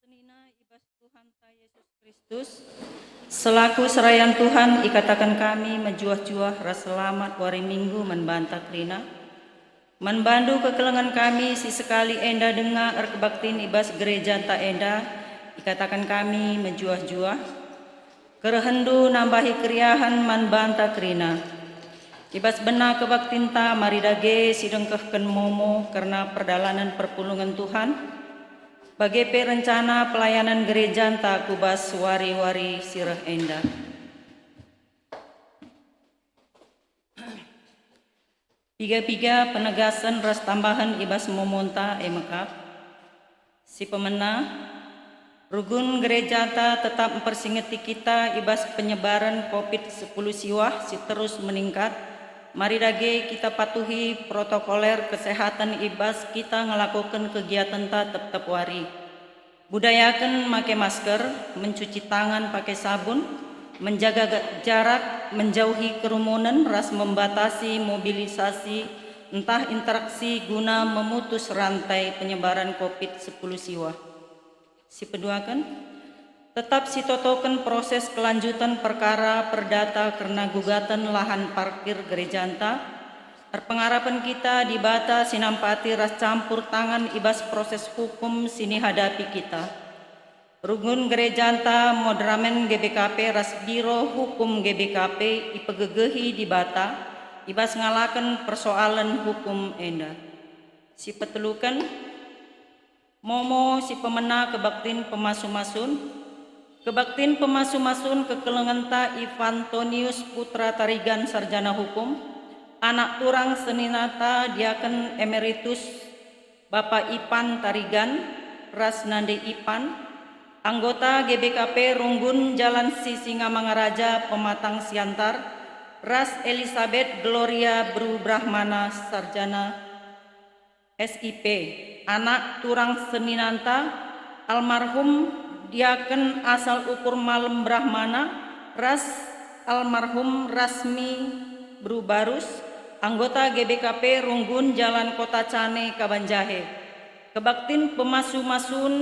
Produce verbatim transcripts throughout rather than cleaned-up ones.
Nina i bas Tuhanta Yesus Kristus, selaku serayan Tuhan ikataken kami mejuah-juah ras selamat wari Minggu man banta kerina. Man bandu kekelengen kami si sekali enda denga erkebaktin i bas gerejanta enda, ikataken kami mejuah-juah. Kerehenndu nambahi keriahen man banta kerina. I bas bena kebaktinta mari dage si dengkehken momo kerna perdalanen perpulungen Tuhan, bage pe rencana pelayanan gerejanta ku bas wari-wari si reh enda. Piga-piga penegasen ras tambahen i bas momonta e mekap. Si pemena, runggun gerejata tetap mpersingeti kita i bas penyebaren covid sepuluh siwah si terus meningkat. Mari dage kita patuhi protokoler kesehatan i bas kita ngelakoken kegiatenta tep-tep wari. Budayaken make masker, mencuci tangan pake sabun, menjaga ga-, jarak, menjauhi kerumunen ras membatasi mobilisasi ntah interaksi guna memutus rantai penyebaran covid sepuluh siwah. Si peduaken, tetap sitotoken proses kelanjutan perkara perdata kerna gugaten lahan parkir gerejanta. Erpengarapen kita Dibata si nampati ras campur tangan i bas proses hukum si nihadapi kita. Runggun gerejanta, moderamen G B K P ras Biro Hukum G B K P ipegegehi Dibata i bas ngalaken persoalen hukum enda. Si peteluken, momo si pemena kebaktin pemasu-masun. Kebaktin pemasu-masun kekelengenta Ivantonius Putra Tarigan, Sarjana Hukum, anak turang seninata Diaken Emeritus Bapa Ipan Tarigan ras Nande Ipan, anggota G B K P Runggun Jalan si Singamangaraja Pematang Siantar, ras Elisabet Gloria Beru Brahmana, Sarjana S I P, anak turang seninanta, almarhum Diaken Asal Ukur Malem Brahmana, ras almarhum Rasmi Beru Barus, anggota G B K P Runggun Jalan Kota Cane, Kabanjahe. Kebaktin pemasu-masun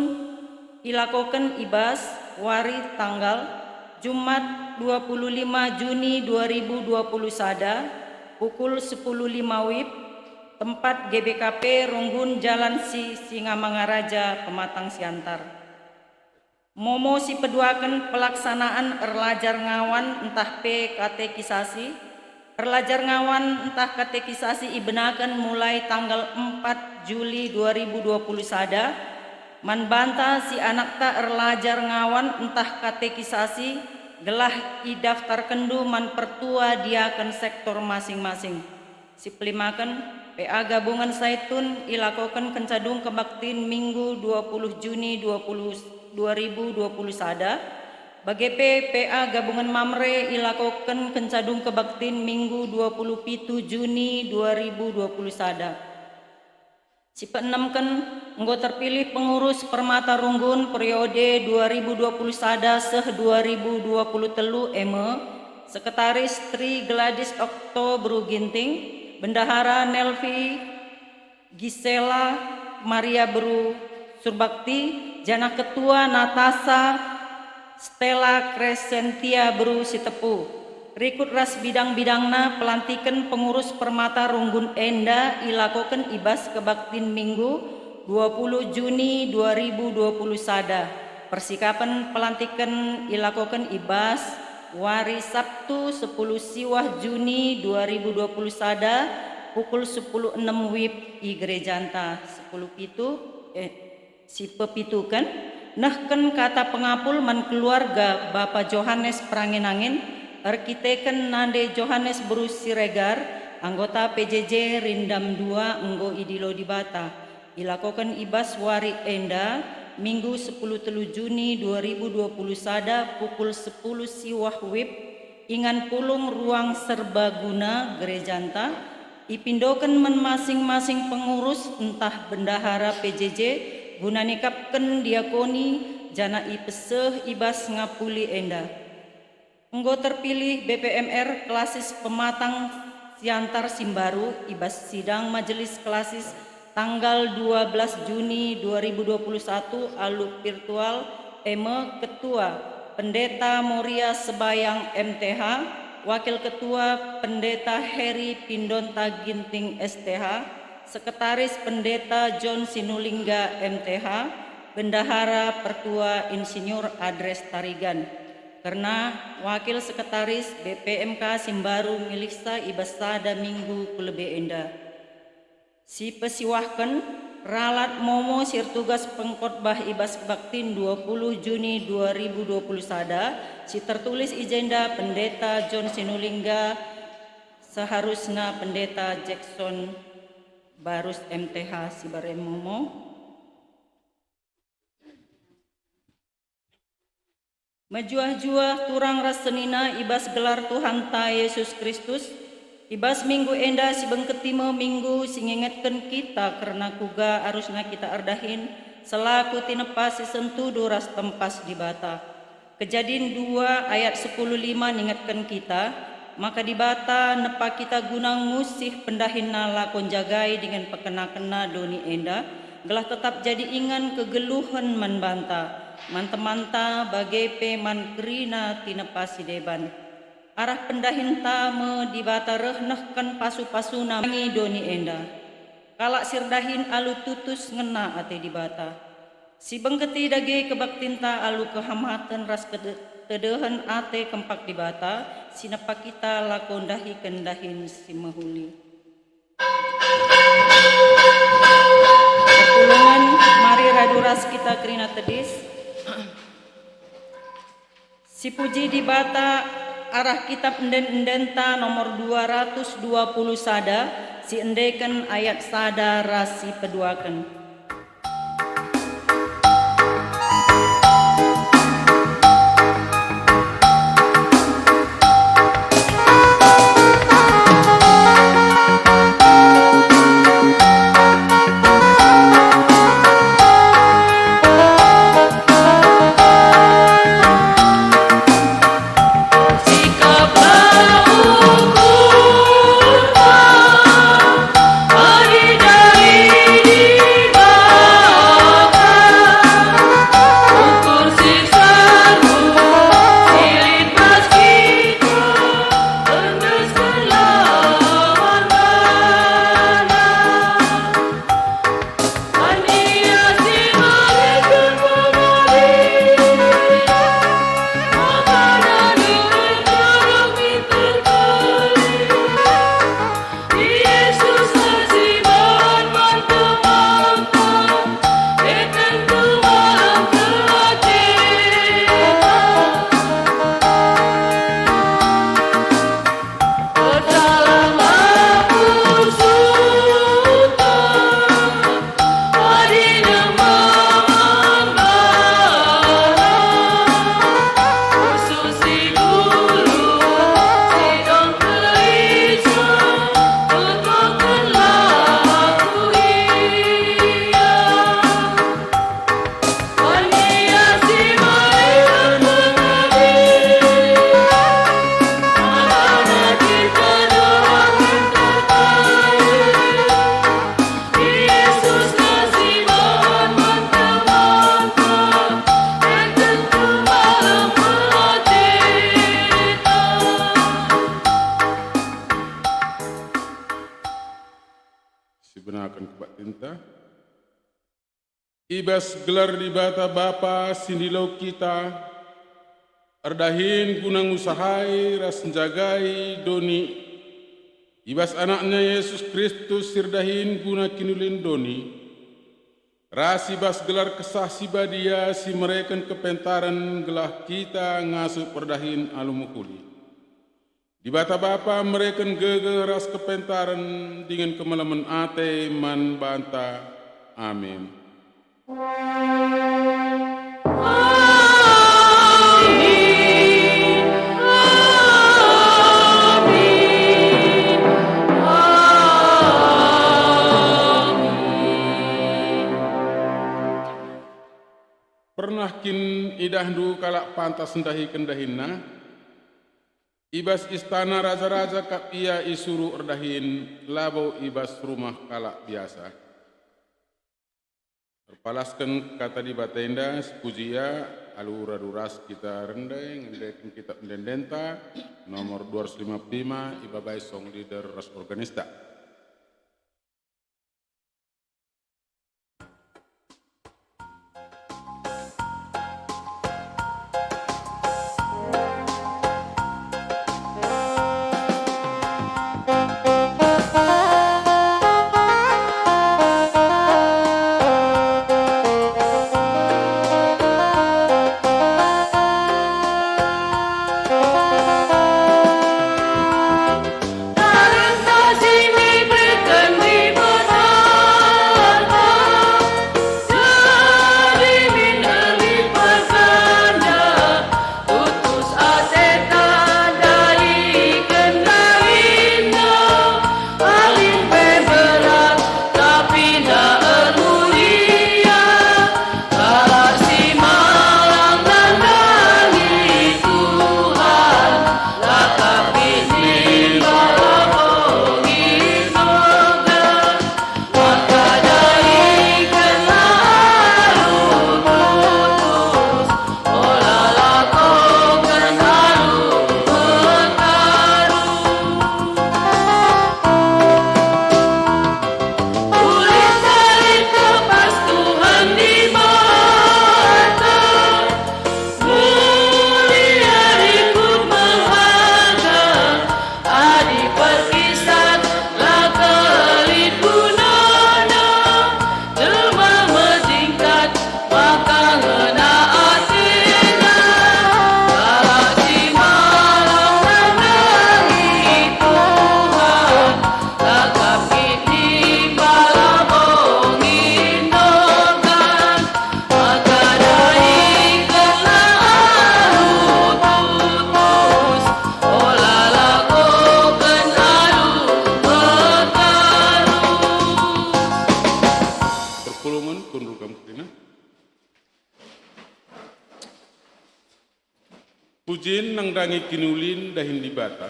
ilakoken i bas wari tanggal Jumat dua puluh lima Juni dua ribu dua puluh sada, pukul sepuluh lima wib, tempat G B K P Runggun Jalan si Singamangaraja, Pematang Siantar. Momo si peduaken pelaksanaan erlajar ngawan ntah pe katekisasi. Erlajar ngawan ntah katekisasi ibenaken mulai tanggal empat Juli dua ribu dua puluh sada. Man banta si anakta erlajar ngawan ntah katekisasi, gelah idaftarkenndu man pertua diaken sektor masing-masing. Si pelimaken, P A Gabungan Saitun ilakoken kencadung kebaktin Minggu dua puluh Juni dua puluh, dua ribu dua puluh sada, bage pe P A Gabungan Mamre ilakoken kencadung kebaktin Minggu dua puluh pitu Juni dua ribu dua puluh sada. Si peenemken, enggo terpilih pengurus Permata Runggun periode dua ribu dua puluh sada seh dua ribu dua puluh telu e me, Sekretaris Tri Gladys Okto Beru Ginting, Bendahara Nelvi Gisela Maria Beru Surbakti, janah Ketua Natasa Stella Crescentia Beru Sitepu. Rikut ras bidang-bidangna, pelantiken pengurus Permata Runggun enda ilakoken i bas kebaktin Minggu dua puluh Juni dua ribu dua puluh sada. Persikapen pelantiken ilakoken i bas wari Sabtu sepuluh siwah Juni dua ribu dua puluh sada pukul sepuluh enem wib i gerejanta. Sepuluh pitu, eh, Si pepituken, nehken kata pengapul man keluarga Bapa Johanes Perangin-angin, erkiteken Nande Johanes Beru Siregar, anggota P J J Rindam dua enggo idilo Dibata. Ilakoken i bas wari enda, Minggu sepuluh telu Juni dua ribu dua puluh sada pukul sepuluh siwah wib, ingan pulung ruang serbaguna gerejanta, ipindoken man masing-masing pengurus ntah bendahara P J J guna nikapken diakoni janah ipeseh i bas ngapuli enda. Enggo terpilih B P M R Klasis Pematang Siantar si mbaru i bas sidang Majelis Klasis Tanggal dua belas Juni dua ribu dua puluh satu alu virtual, e me Ketua, Pendeta Moria Sebayang M T H, Wakil Ketua Pendeta Heri Pindonta Ginting S T H, Sekretaris Pendeta John Sinulingga M T H, Bendahara Pertua Insinyur Adres Tarigan. Kerna Wakil Sekretaris B P M K si mbaru milihsa i bas sada minggu ku lebe enda. Si pesiwahken, ralat momo si ertugas pengkotbah i bas kebaktin dua puluh Juni dua ribu dua puluh sada, si tertulis i jenda Pendeta John Sinulingga, seharusna Pendeta Jackson Barus M T H si bare momo. Mejuah-juah turang ras senina i bas gelar Tuhanta Yesus Kristus, i bas minggu enda si bengketi me minggu si ngingetken kita kerna kuga arusna kita erdahin selaku tinepa si sentudu ras tempas Dibata. Kejadin dua ayat sepuluh lima ningetken kita, maka Dibata nepa kita guna ngusih pendahinNa lako njagai dingen pekena-kena doni enda, gelah tetap jadi ingan kegeluhen man banta, man temanta, bage pe man kerina tinepa si deban. Arah pendahinta me Dibata reh nehken pasu-pasuNa mangi doni enda. Kalak si erdahin alu tutus ngena ate Dibata. Si bengketi dage kebaktinta alu kehamaten ras kede-, kedehen ate kempak Dibata, si nepa kita lako ndahiken dahin si mehuli. Perpulungen, mari radu ras kita kerina tedis. Sipuji Dibata, arah Kitab Enden-endenta nomor dua ratus dua puluh sada, si endeken ayat sada ras si peduaken. Sibenaken kebaktinta. I bas gelar Dibata Bapa si ndilo kita, erdahin guna ngusahai ras njagai doni, i bas AnakNa Yesus Kristus si erdahin guna kiniulin doni, ras i bas gelar Kesah Si Badia si mereken kepentaren gelah kita ngasup erdahin alu mehuli. Dibata Bapa mereken gegeh ras kepentaren dingen kemalemen ate man banta. Amin. Amin. Amin. Amin. Pernah kin idahndu kalak pantas ndahiken dahinna? I bas istana raja-raja kap ia isuruh erdahin, labo i bas rumah kalak biasa. Erpalasken kata Dibata enda, sipuji ia, alu radu ras kita rende ngendeken Kitap Ende-endenta, nomor dua ratus lima puluh lima, ibabai song leader ras organista. Tutus ateta ndai kendahinna, alim pe berat, tapi nda ermulia. Kalak si malang nandangi Tuhan, lakap lit nimbala bongi noga. Maka dalikenlah alu tutus, ola lakoken alu mekaru. Ulih kari ku bas Tuhan Dibata, mulia rikut mehaga, adi perkisat la lit gunana, jelma metingkat maka ngena atena. Kalak si malang nandangi Tuhan, lakap lit nimbala bongi noga. Maka dalikenlah alu tutus, ola lakoken alu mekaru. Perpulungen, kundul kam kerina. Pujin nandangi kiniulin dahin Dibata.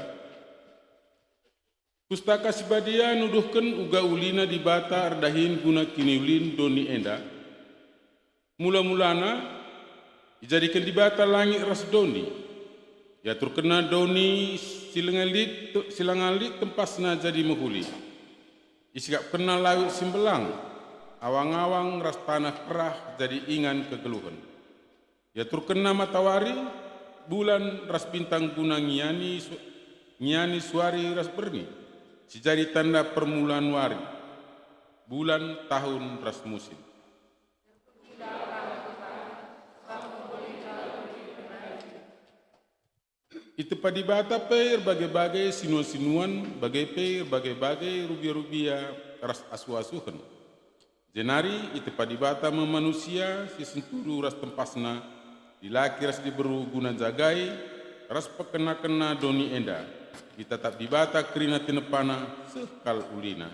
Pustaka Si Badia nuduhken uga ulina Dibata erdahin guna kiniulin doni enda. Mula-mulana, ijadiken Dibata langit ras doni. IaturkenNa doni si langa lit, si langa lit tempasna jadi mehuli. IsikapkenNa lawit si mbelang, awang-awang ras taneh kerah jadi ingan kegeluhen. IaturkenNa matawari, bulan ras bintang guna ngiani su-, ngiani suari ras berni, si jadi tanda permulaan wari, bulan, tahun, ras musim. Itepa Dibata pe erbage-bage sinua-sinuan, bage pe erbage-bage rubia-rubia ras asuh-asuhen. Jenari itepa Dibata me manusia si senturu ras tempasna, dilaki ras diberu guna njagai ras pekena-kena doni enda. Itatap Dibata kerina tinepana seh kal ulina.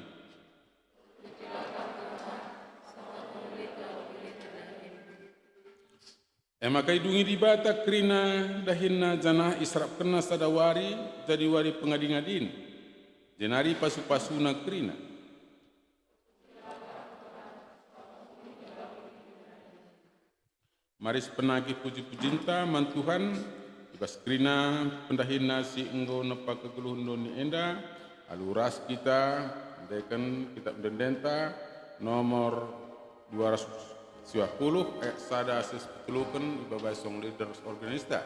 E maka idungi Dibata kerina dahinna janah iserapkenNa sada wari jadi wari pengadi-ngadin, jenari pasu-pasuNa kerina. Mari sipenagi puji-pujinta man Tuhan, i bas kerina pendahinNa si enggo nepa kegeluhen doni enda, alu ras kita ndeken Kitap Ende-endenta nomor dua ratus siwah puluh ayat sada seh sepuluh, ibabai song leader organista.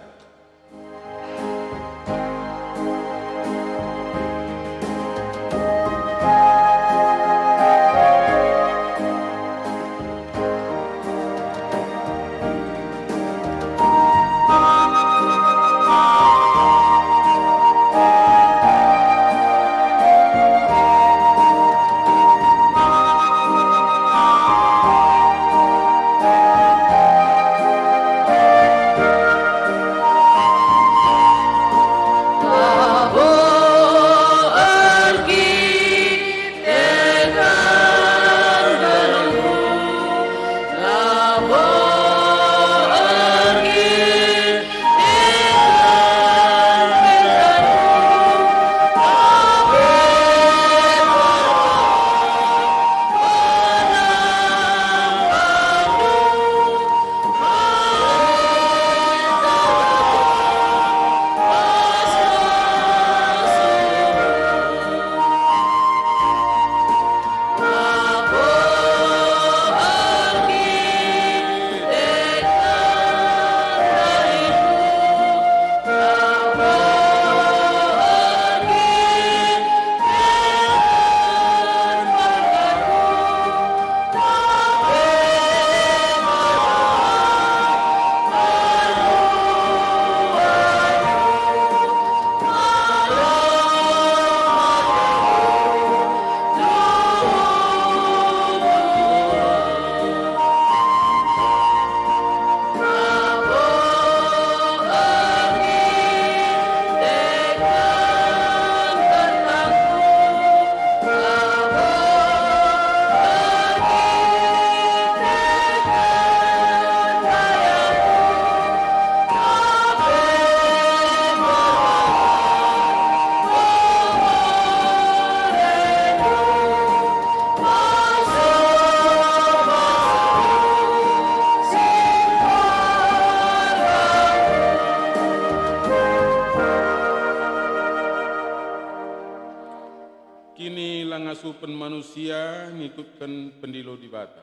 ngasupen manusia ngikutken pendilo Dibata.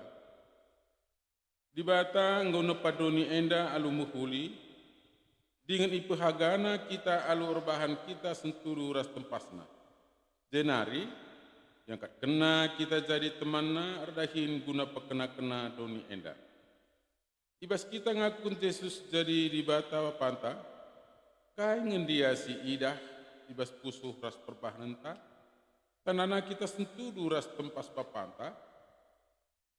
Dibata enggo nepa doni enda alu mehuli, dingen ipehagana kita alu erbahan kita sentudu ras tempasna. Jenari, iangkatkenna kita jadi temanna erdahin guna pekena-kena doni enda. I bas kita ngakun Jesus jadi Dibata Bapanta, kai nge ndia si idah i bas pusuh ras perbahanenta? Tandana kita sentudu ras tempas Bapanta?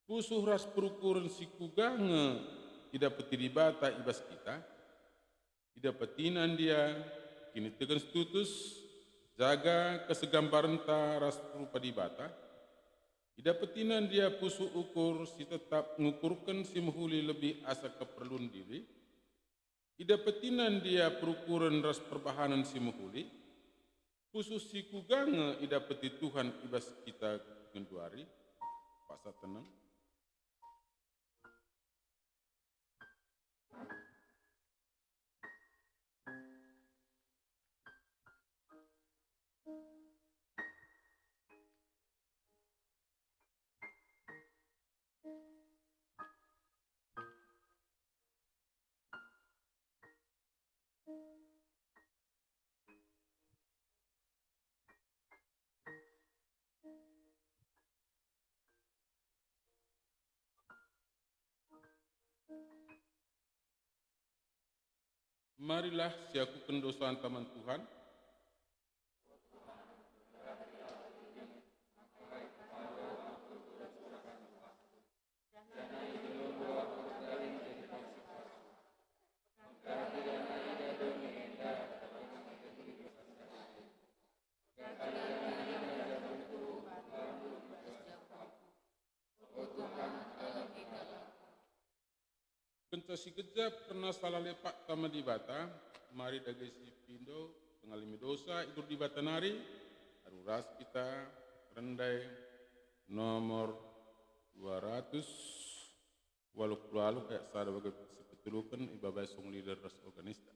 Pusuh ras perukuren si kuga nge idapeti Dibata i bas kita? IdapetiNa ndia kiniteken si tutus, jaga kesegambarenta ras rupa Dibata? IdapetiNa ndia pusuh ukur si tetap ngukurken si mehuli lebih asa keperlun diri? IdapetiNa ndia perukuren ras perbahanen si mehuli? Pusuh si kuga nge idapeti Tuhan i bas kita genduari? Paksa tenang. Marilah siakuken dosanta man Tuhan. Kenca sigejap kerna salah lepakta man Dibata, mari dage sipindo pengalemi dosa idur Dibata nari, alu ras kita rendai nomor dua ratus waluh puluh waluh ayat sada bage si peteluken ibabai song leader ras organista.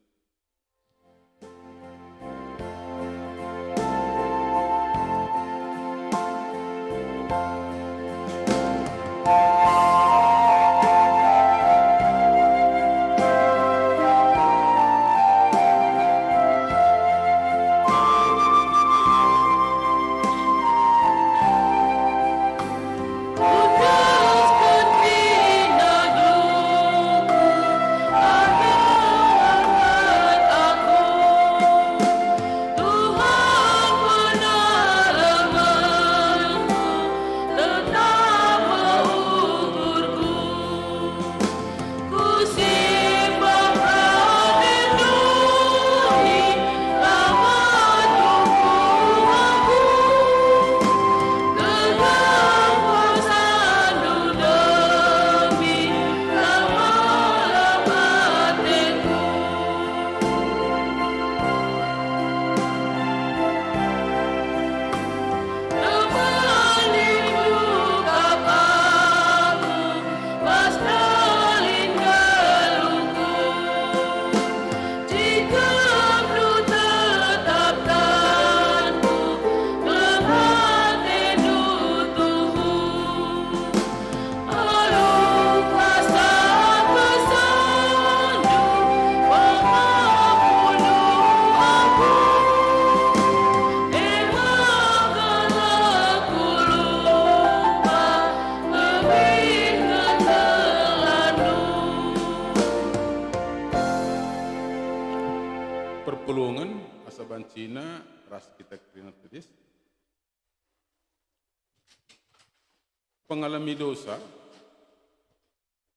Perpulungen asa bancina ras kita kerina tedis. Pengalemi dosa.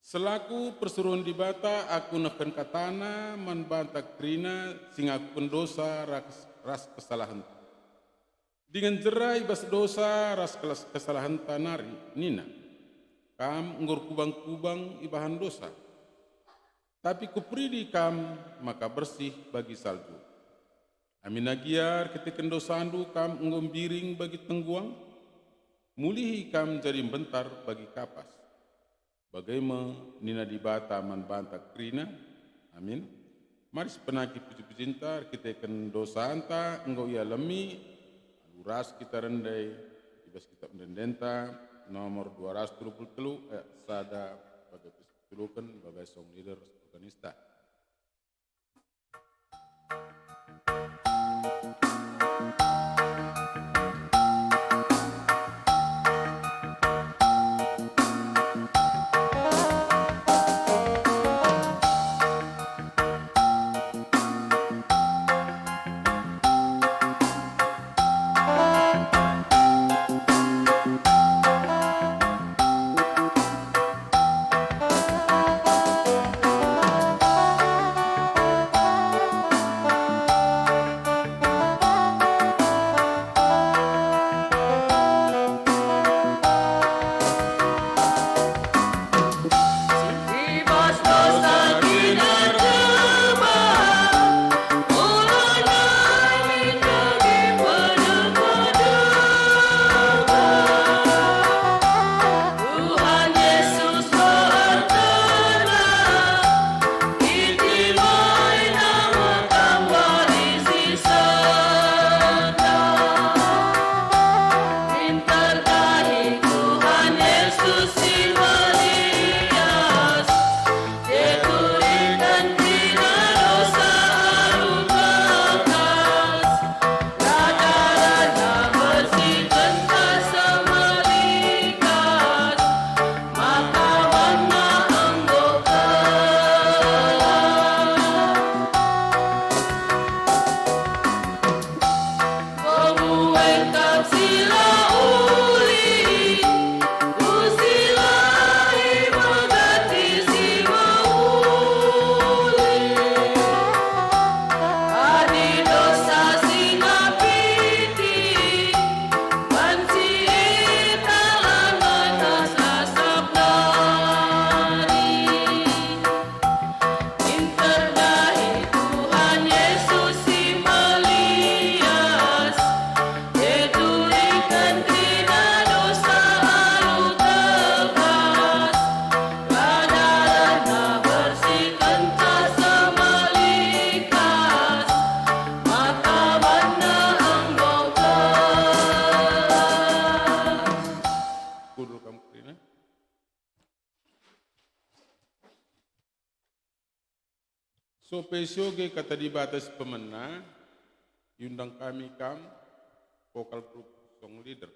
Selaku persuruhen Dibata, aku nehken kataNa man banta kerina si ngakuken dosa ras, ras kesalahenta. Dingen jera i bas dosa ras kelas-, kesalahenta nari, nina, "Kam enggo erkubang-kubang ibahan dosa, tapi Kuperidi kam maka bersih bagi salju. Aminna gia erkiteken dosandu kam enggo mbiring bagi tengguang, mulihi kam jadi mbentar bagi kapas." Bage me nina Dibata man banta kerina. Amin. Mari sipenangki puji-pujinta erkiteken dosanta enggo ialemi, alu ras kita rendai i bas Kitab Ende-endenta nomor dua ratus dua puluh telu ayat sada bage pe situluken bage song leader organista. Minter dahi Tuhan Yesus si melias, ituriken kerina dosa alu tebas, la darahNa bersihkenca semalikas, maka banna enggo kelah. Pemuai kap si la uli, tu si la ibergati si mehuli. Adi dosa si ngapiti, banci italang ngentas asap nari. Minter dahi Tuhan Yesus si melias, ituriken kerina dosa alu tebas, la darahNa bersihkenca semalikas, maka banna enggo kelah. Kudul kam kerina. Sope sioge kata Dibata si pemena, iundang kami kam, vokal grup song leader.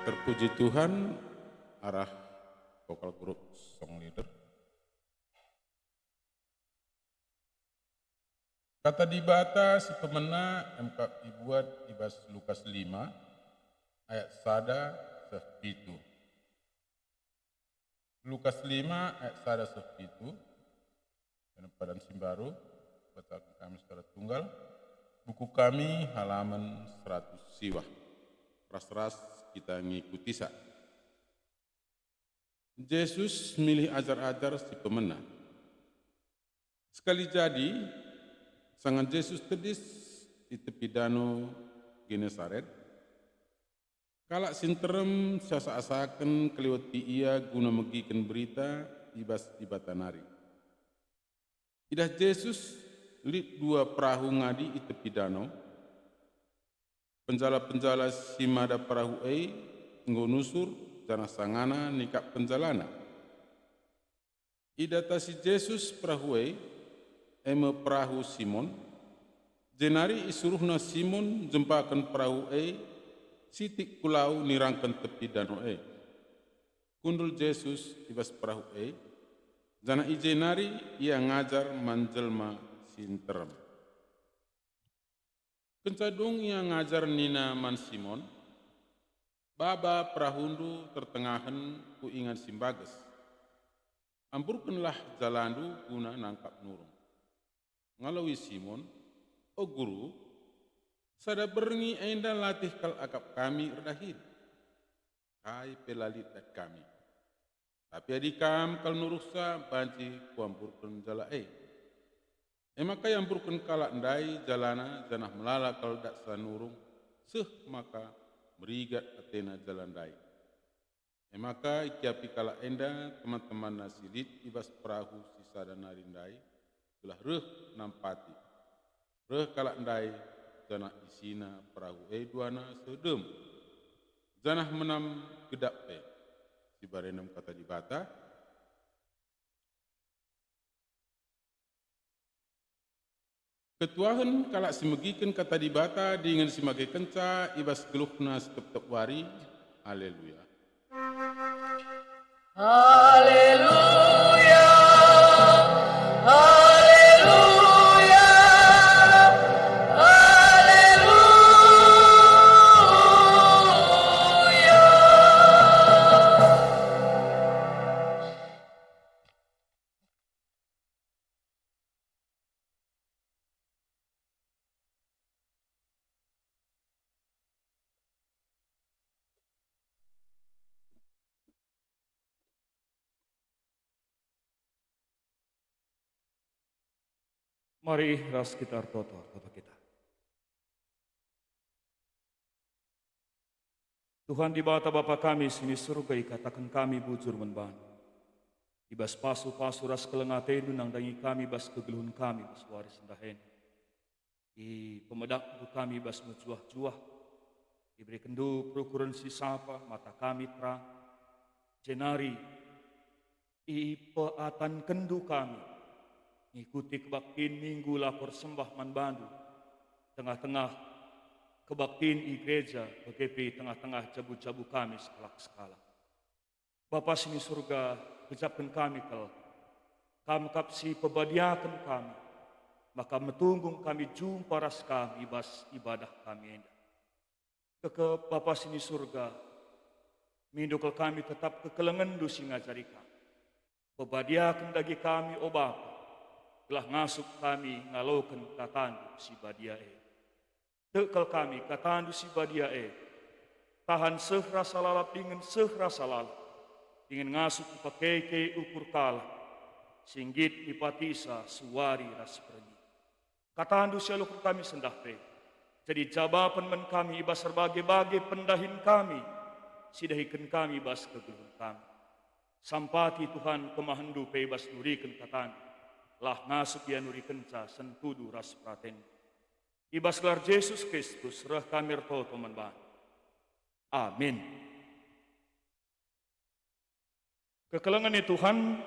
Terpuji Tuhan, arah vokal grup song leader. Kata Dibata si pemena emkap ibuat i bas Lukas lima ayat sada seh pitu. Lukas lima ayat sada seh pitu. Dalam padan si mbaru, bacaken kami secara tunggal. Buku kami halaman seratus siwah. Ras-ras kita ngikutisa. Jesus milih ajar-ajar si pemena. Sekali jadi, sanga Jesus tedis i tepi dano Genesaret, kalak si nterem siasak-asaken keliweti ia guna megiken berita i bas Dibata nari. Idah Jesus lit dua perahu ngadi i tepi dano. Penjala-penjala si mada perahu e enggo nusur, janah sangana nikap penjalana. Idatasi Jesus perahu e, e me perahu Simon, jenari isuruhNa Simon njempaken perahu e sitik ku lau nirangken tepi dano e. Kundul Jesus i bas perahu e, janah i je nari Ia ngajar man jelma si nterem. Kenca dung Ia ngajar nina man Simon, "Baba perahundu tertengahen ku ingan si mbages. Amburkenlah jalandu guna nangkap nurung." Ngaloi Simon, "O Guru, sada berngi enda latih kal akap kami erdahin. Kai pe la lit dat kami. Tapi adi Kam kal nuruhsa, banci kuamburken jala e." E maka iamburken kalak ndai jalana, janah melala kal datsa nurung, seh maka merigat atena jala ndai. E maka ikiapi kalak enda teman-temanna si lit i bas perahu si sada nari ndai, gelah reh nampati. Reh kalak ndai, janah isina perahu e duana seh dem, janah menam gedap pe. Sibarenem Kata Dibata. Ketuahen kalak si megiken Kata Dibata dingen si magekenca i bas geluhna si tep-tep wari. Haleluya. Haleluya, haleluya, haleluya. Mari ras kita ertoto, ertoto kita. Tuhan Dibata Bapa kami si ni Surga, ikataken kami bujur man Bandu. I bas pasu-pasu ras keleng ateNdu nandangi kami bas kegeluhen kami bas wari sendah enda. IpemedakNdu kami bas mejuah-juah, iberekenNdu perukuren si sapa, mata kami terang, jenari ipeatankenndu kami ngikuti kebaktin Minggu lako ersembah man Bandu, tengah-tengah kebaktin i gereja, bage pe tengah-tengah jabu-jabu kami sekalak-sekalak. Bapa si ni Surga, gejapken kami kal, Kam kap si pebadiaken kami, maka metunggung kami jumpa ras Kam i bas ibadah kami enda. Kekep Bapa si ni Surga, mindo kal kami tetap kekelengenNdu si ngajari kami. Pebadiaken dage kami, o Bapa, gelah ngasup kami ngaloken kataNdu si badia e. Tek kal kami kataNdu si badia e, tahan seh rasa lalap dingen seh rasa lalap, dingen ngasup mpekeke ukur kalak si nggit ipatisa suari ras perngin. KataNdu si ialoken kami sendah pe, jadi jabapen man kami i bas erbage-bage pendahin kami si idahiken kami i bas kegeluhen kami. Sampati Tuhan kemahenNdu pe i bas nuriken kataNdu, lah ngasup ia nurikenca sentudu ras peratenNdu. I bas gelar Jesus Kristus reh kami ertoto man Bandu. Amin. Kekelengen ni Tuhan,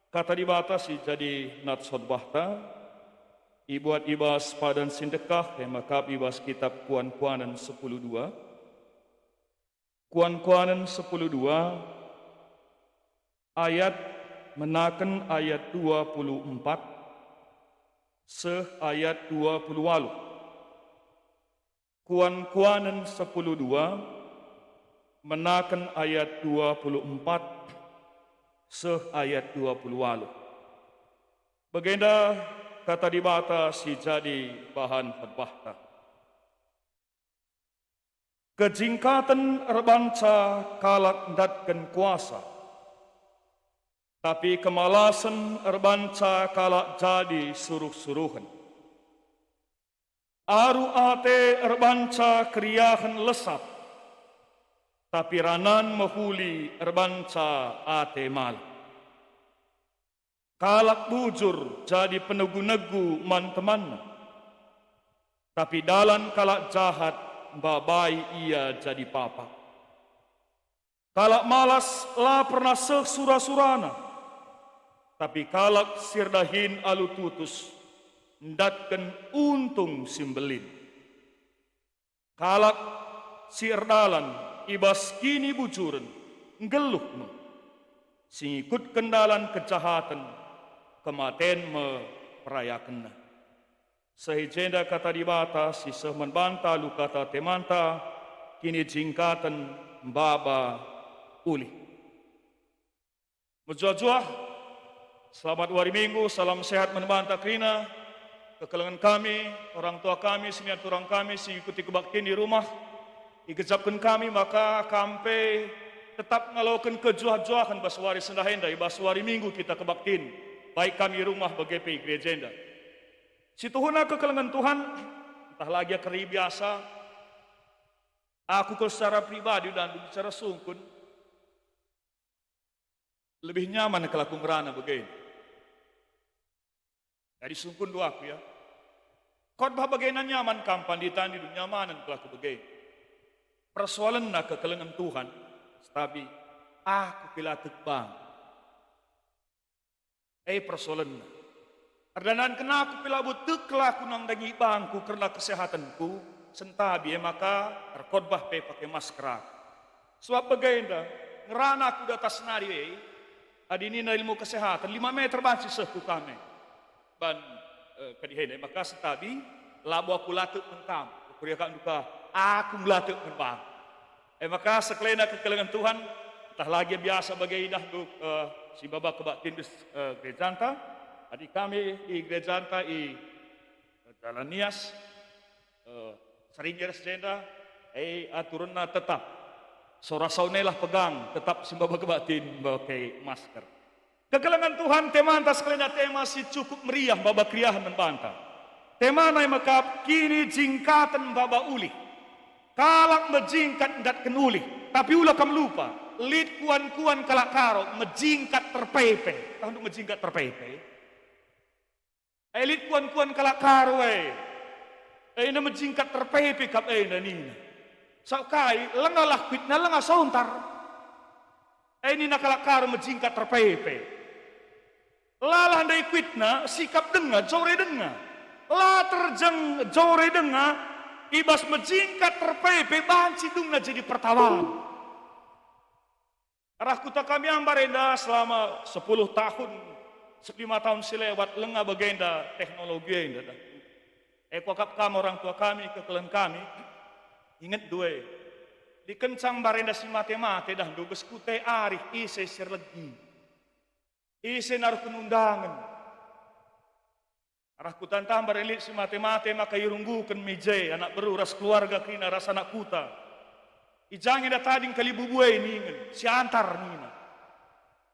Kata Dibata si jadi nats khotbahta, ibuat i bas padan si ndekah, e maka i bas kitap Kuan-kuanen sepuluh dua. Kuan-kuanen sepuluh dua, ayat menaken ayat dua puluh empat seh ayat dua puluh waluh. Kuan-kuanen sepuluh dua, menaken ayat dua puluh empat seh ayat dua puluh waluh. Bagenda kata Dibata si jadi bahan khotbahta. Kejingkaten erbanca kalak ndatken kuasa, tapi kemalasen erbanca kalak jadi suruh-suruhen. Aru ate erbanca keriahen lesap, tapi ranan mehuli erbanca ate malem. Kalak bujur jadi penegu-negu man temanna, tapi dalan kalak jahat mbabai ia jadi papa. Kalak malas la pernah seh sura-surana, tapi kalak si erdahin alu tutus ndatken untung si mbelin. Kalak si erdalan i bas kinibujuren nggeluh me, si ngikutken dalan kejahaten, kematen me perayakenna. Seh i jenda kata Dibata si seh man banta alu kata temanta, kinijingkaten maba ulih. Mejuah-juah, selamat wari Minggu, salam sehat man banta kerina. Kekelengen kami, orang tua kami, senina turang kami si ngikuti kebaktin i rumah, igejapken kami maka kam pe tetap ngaloken kejuah-juahen bas wari sendah enda, i bas wari Minggu kita kebaktin, baik kami i rumah bage pe i gereja enda. Situhuna kekelengen Tuhan, ntah lagi kerina biasa, aku kal secara pribadi dan bicara sungkun, lebih nyaman kal aku ngerana bage. Jadi sungkun dua aku ya. Khotbah bagena nyaman kam pandita, ndilo nyamanen kal aku bage. Persoalenna kekelengen Tuhan, setabi aku pe la tek bang. E persoalenna. Erdandanken aku pe labo tek kal aku nandangi bangku kerna kesehatenku, sentabi e maka erkhotbah pe pake masker aku. Sebab bagenda, ngerana aku datas nari e, adi nina ilmu kesehatan, lima meter banci seh ku kame. Ban, eh, kadi enda, maka sentabi labo aku la tek man kam, kuria kak nduka, aku la tek man bang. E maka sekelena kekelengen Tuhan, ntah lagi biasa bage idah nduk, eh, si baba kebaktin, eh, gerejanta, adi kami i gerejanta i, eh, Jalan Nias, eh, sering i ras jenda, eh, aturenna tetap. Sora saunela pegang, tetap si baba kebaktin make masker. Kekelengen Tuhan, temanta sekelina tema si cukup meriah maba keriahen man banta. Temana e mekap kinijingkaten maba ulih. Kalak mejingkat ndatken ulih, tapi ula kam lupa, lit kuan-kuan kalak Karo mejingkat terpepe. Tahndu mejingkat terpepe? E lit kuan-kuan kalak Karo e. E enda mejingkat terpepe kap enda nina. Sau kai, lengalah kuitna, lenga sontar. E nina kalak Karo mejingkat terpepe. Lalah ndai kuitna, sikap denga, jore denga. La terjeng jore denga, i bas mejingkat terpepe banci dungna jadi pertawan. Arah kuta kami ambar enda selama sepuluh tahun, lima tahun si lewat lenga bagenda teknologi enda dah. E kuakap kam orang tua kami, kekelengen kami, inget due. Dikencang ambar enda si mate-mate dah nduges kute arih ise si erlegi. Ise naruhken undangen. Arah kuta ntah mbar lit si mate-mate maka irungguken me i je anak beru ras keluarga kerina ras anak kuta. I ja nge enda tading kalibubu e ningen, siantar nina.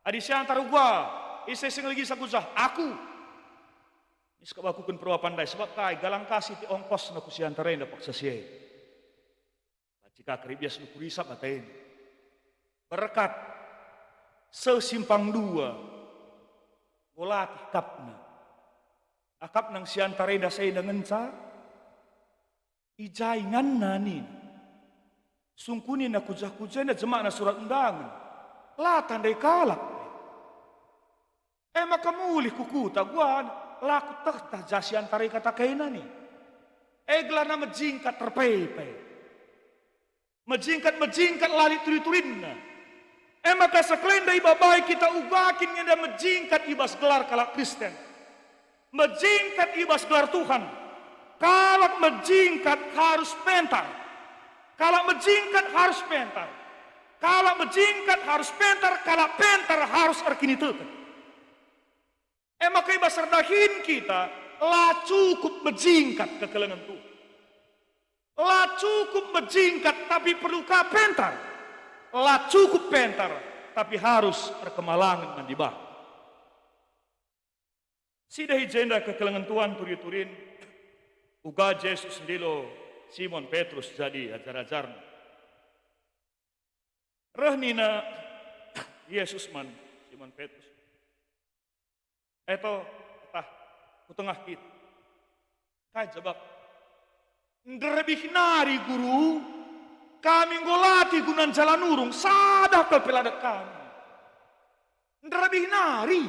Adi siantar uga, ise si ngelegi saku jah? Aku. Iskap akuken peruapan ndai, sebab kai? Galang kasih ti ongkosna ku siantar enda paksa si e. Banci ka keribias nukuri isap atena. Berkat seh simpang dua, enggo latih akapna. Akap nang siantar enda seh enda ngenca, i ja inganna nina. Sungkunin aku jah ku ja enda jemakna surat undangen. La tandai kalak. E maka mulih ku kuta, guan, la kuteh tah ja siantar e kata kena nin. E gelarna mejingkat terpepe. Mejingkat-mejingkat la lit turi-turinna. E maka sekalenda ibabai kita uga kin enda mejingkat i bas gelar kalak Kristen. Mejingkat i bas gelar Tuhan. Kalak mejingkat harus pentar. Kalak mejingkat harus pentar. Kalak mejingkat harus pentar, kalak pentar harus erkiniteken. E maka i bas erdahin kita la cukup mejingkat kekelengen Tuhan. La cukup mejingkat, tapi perlu ka pentar. La cukup pentar, tapi harus erkemalangen man Dibata. Sidah i jenda kekelengen Tuhan turi-turin, uga Jesus ndilo Simon Petrus jadi ajar-ajarNa. Reh nina Jesus man Simon Petrus, "Eto, tah, ku tengah kita." Kai jabap? "Nderbih nari, Guru, kami enggo latih guna njala nurung, sada kal pe la dat kami." Nderbih nari.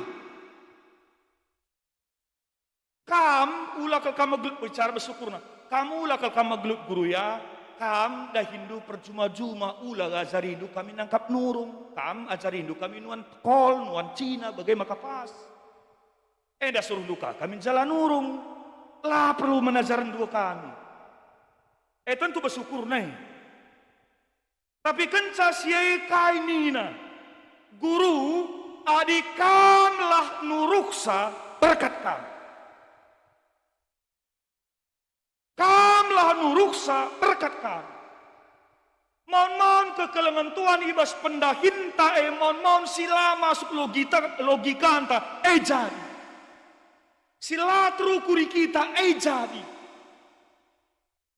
"Kam ula kal kam megelut," bicara bas ukurna. "Kam ula kal kam megelut, Guru, ya. Kam dahindu perjuma-juma, ula ajarindu kami nangkap nurung. Kam ajarindu kami nuan kol, nuan cina, bage maka pas. Enda suruhndu ka kami njala nurung. La perlu man ajarenndu kami." E tentu bas ukurna e. Tapi kenca si e kai nina, "Guru, adi Kamlah nuruhsa, berkat Kam. Kamlah nuruhsa, berkat Kam." Maun-maun kekelengen Tuhan i bas pendahinta e, maun-maun si la masuk logita, logikanta e jadi. Si la terukuri kita e jadi.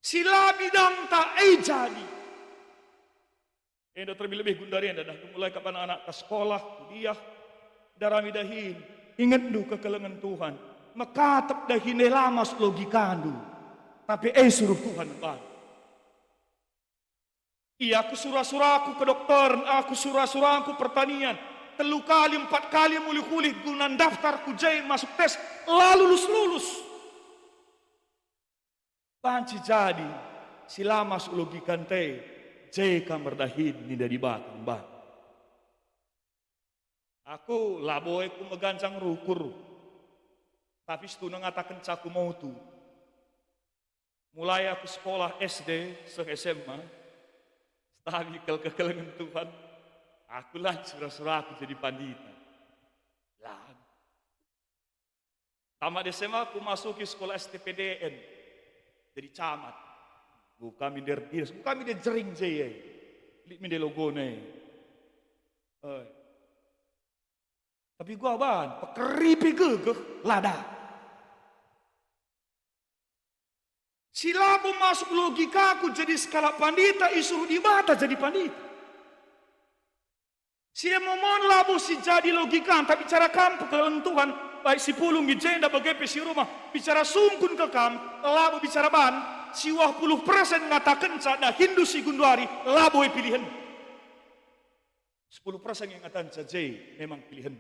Si la bidangta e jadi. Enda terlebih-lebih gundari enda, dah mulai kap anak-anak ka sekolah, kuliah, darami dahin, ingetndu kekelengen Tuhan. Mekatep dahin e la masuk logikandu, tapi e suruh Tuhan bandu. Ia aku sura-suraku kedoktoren, aku sura-suraku pertanian, telu kali, empat kali mulih-ulih guna ndaftar ku je masuk tes, la lulus-lulus. Banci jadi si la masuk logikanta e, je kam erdahin ninda Dibata man bandu. Aku labo e ku meganjang rukur, tapi situhuna ngatakenca aku motu. Mulai aku sekolah S D seh S M A, setabi kal kekelengen Tuhan, aku la sura-suraku jadi pandita. La. Tamat S M A, ku masuki sekolah S T P D N, jadi camat. Ku kami nde erdinas, ku kami nde jering je e. Lit min nde logona e. Eh. Tapi gua ban, pekeri pe gegeh, la da. Si labo masuk logikaku jadi sekalak pandita, isuruh Dibata jadi pandita. Si e momo labo si jadi logikanta, bicara kam kekelengen Tuhan, baik si pulung i jenda bage pe si rumah, bicara sungkun kal kam, labo bicara ban, siwah puluh persen ngatakenca dahinndu si genduari, labo e pilihen. Sepuluh persen nge ngatakenca je memang pilihen.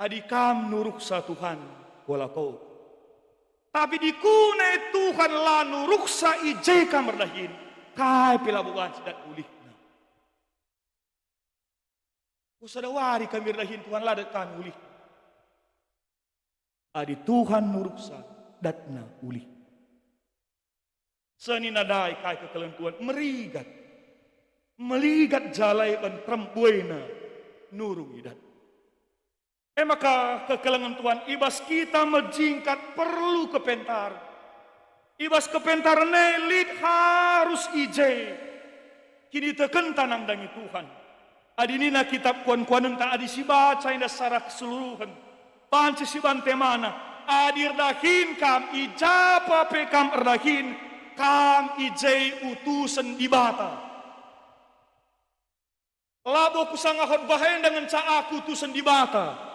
Adi kam nuruhsa Tuhan, kualako. Tapi dikuna e Tuhan la nuruhsa, i je kam erdahin, kai pe labo banci dat ulihna. Ku sada wari kami erdahin Tuhan, la dat kami ulihna. Adi Tuhan nuruhsa, datna ulih. Senina ndai kai kekelengen Tuhan, merigat. Meligat jala iban terem buena nurung idat. E maka kekelengen Tuhan i bas kita mejingkat perlu kepentaren. I bas kepentaren e lit harus i je kinitekenta nandangi Tuhan. Adi nina kitab kuan-kuanenta, adi sibaca enda secara keseluruhen, banci siban temana, adi erdahin kam, i ja pe kam erdahin, kam i je utusen Dibata. Labo kusangahot bahenda ngenca aku utusen Dibata.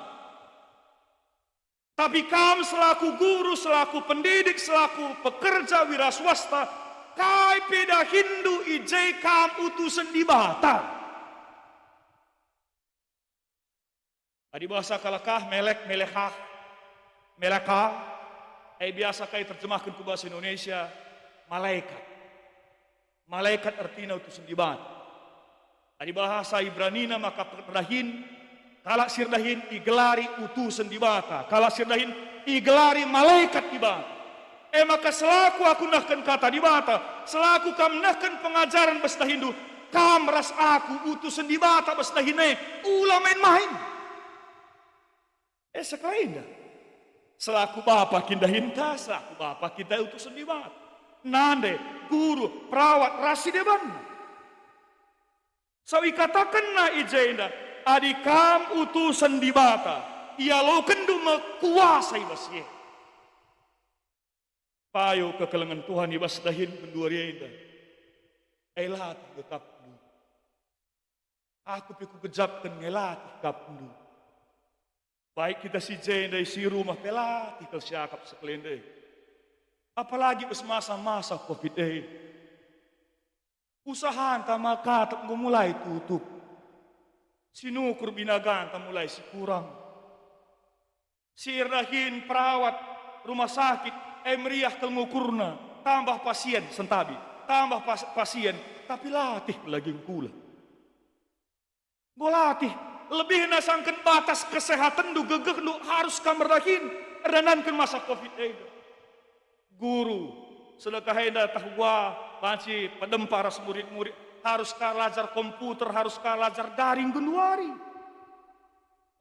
Tapi kam selaku guru, selaku pendidik, selaku pekerja wira swasta, kai pe dahinndu i je kam utusen Dibata. Adi bahasa kalak ah, melek, melekah, melaka, e biasa kai terjemahken ku bahasa Indonesia, malaikat. Malekat ertina utusen Dibata. Adi bahasa Ibranina maka perdahin, kalak si erdahin igelari utusen Dibata, kalak si erdahin igelari malekat Dibata. E maka selaku aku nehken kata Dibata, selaku kam nehken pengajaren bas dahinndu, kam ras aku utusen Dibata bas dahin e, ula main-main. E sekalenda. Selaku bapa kin dahinta, selaku bapa kin ndai utusen Dibata. Nande, guru, perawat, ras si debanna. So ikatakenna i jenda, adi kam utusen Dibata, ialokenndu me kuasa i bas si e. Payo kekelengen Tuhan i bas dahin genduari enda. E latih gekapndu. Aku pe kugejapken nge latih kapndu. Baik kita si jenda i si rumah pe latih kal siakap sekalenda e. Apalagi bas masa-masa covid e. Usahanta maka tep enggo mulai tutup. Sinukur binaganta mulai sikurang. Si erdahin perawat rumah sakit, e meriah kal ngukurna, tambah pasien sentabi, tambah pas-, pasien, tapi latih lagi ngkula. Enggo latih, lebihna sangken batas kesehatenndu, gegehndu harus kam erdahin, erdandanken masa covid enda. Guru, sedekah enda tah uga banci pedempa ras murid-murid, harus ka lajar komputer, harus ka lajar daring genduari.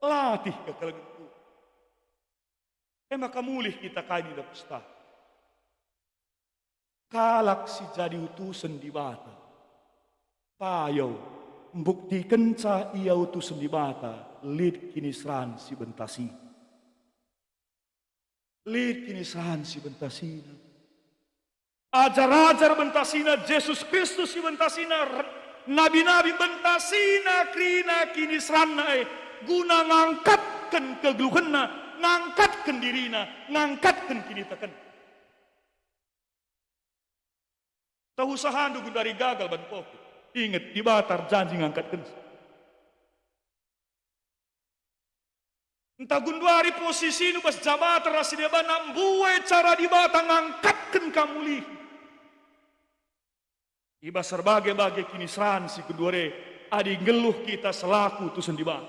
Latih kekelengenku. E maka mulih kita kai nina Pustaka. Kalak si jadi utusen Dibata, payo, mbuktikenca ia utusen Dibata, lit kiniseran si bentasina. Lit kiniseran si bentasina. Ajar-ajar bentasina Jesus Kristus si bentasina, r-, nabi-nabi bentasina kerina kiniseranna e, guna ngangkatken kegeluhenna, ngangkatken dirina, ngangkatken kinitekenna. Tah usahandu genduari gagal ban covid. Inget, Dibata erjanji ngangkatkenca. Ntah genduari posisindu bas jabaten ras si debanna, mbue cara Dibata ngangkatken kam mulihi. I bas erbage-bage kiniseran si genduari e, adi nggeluh kita selaku utusen Dibata.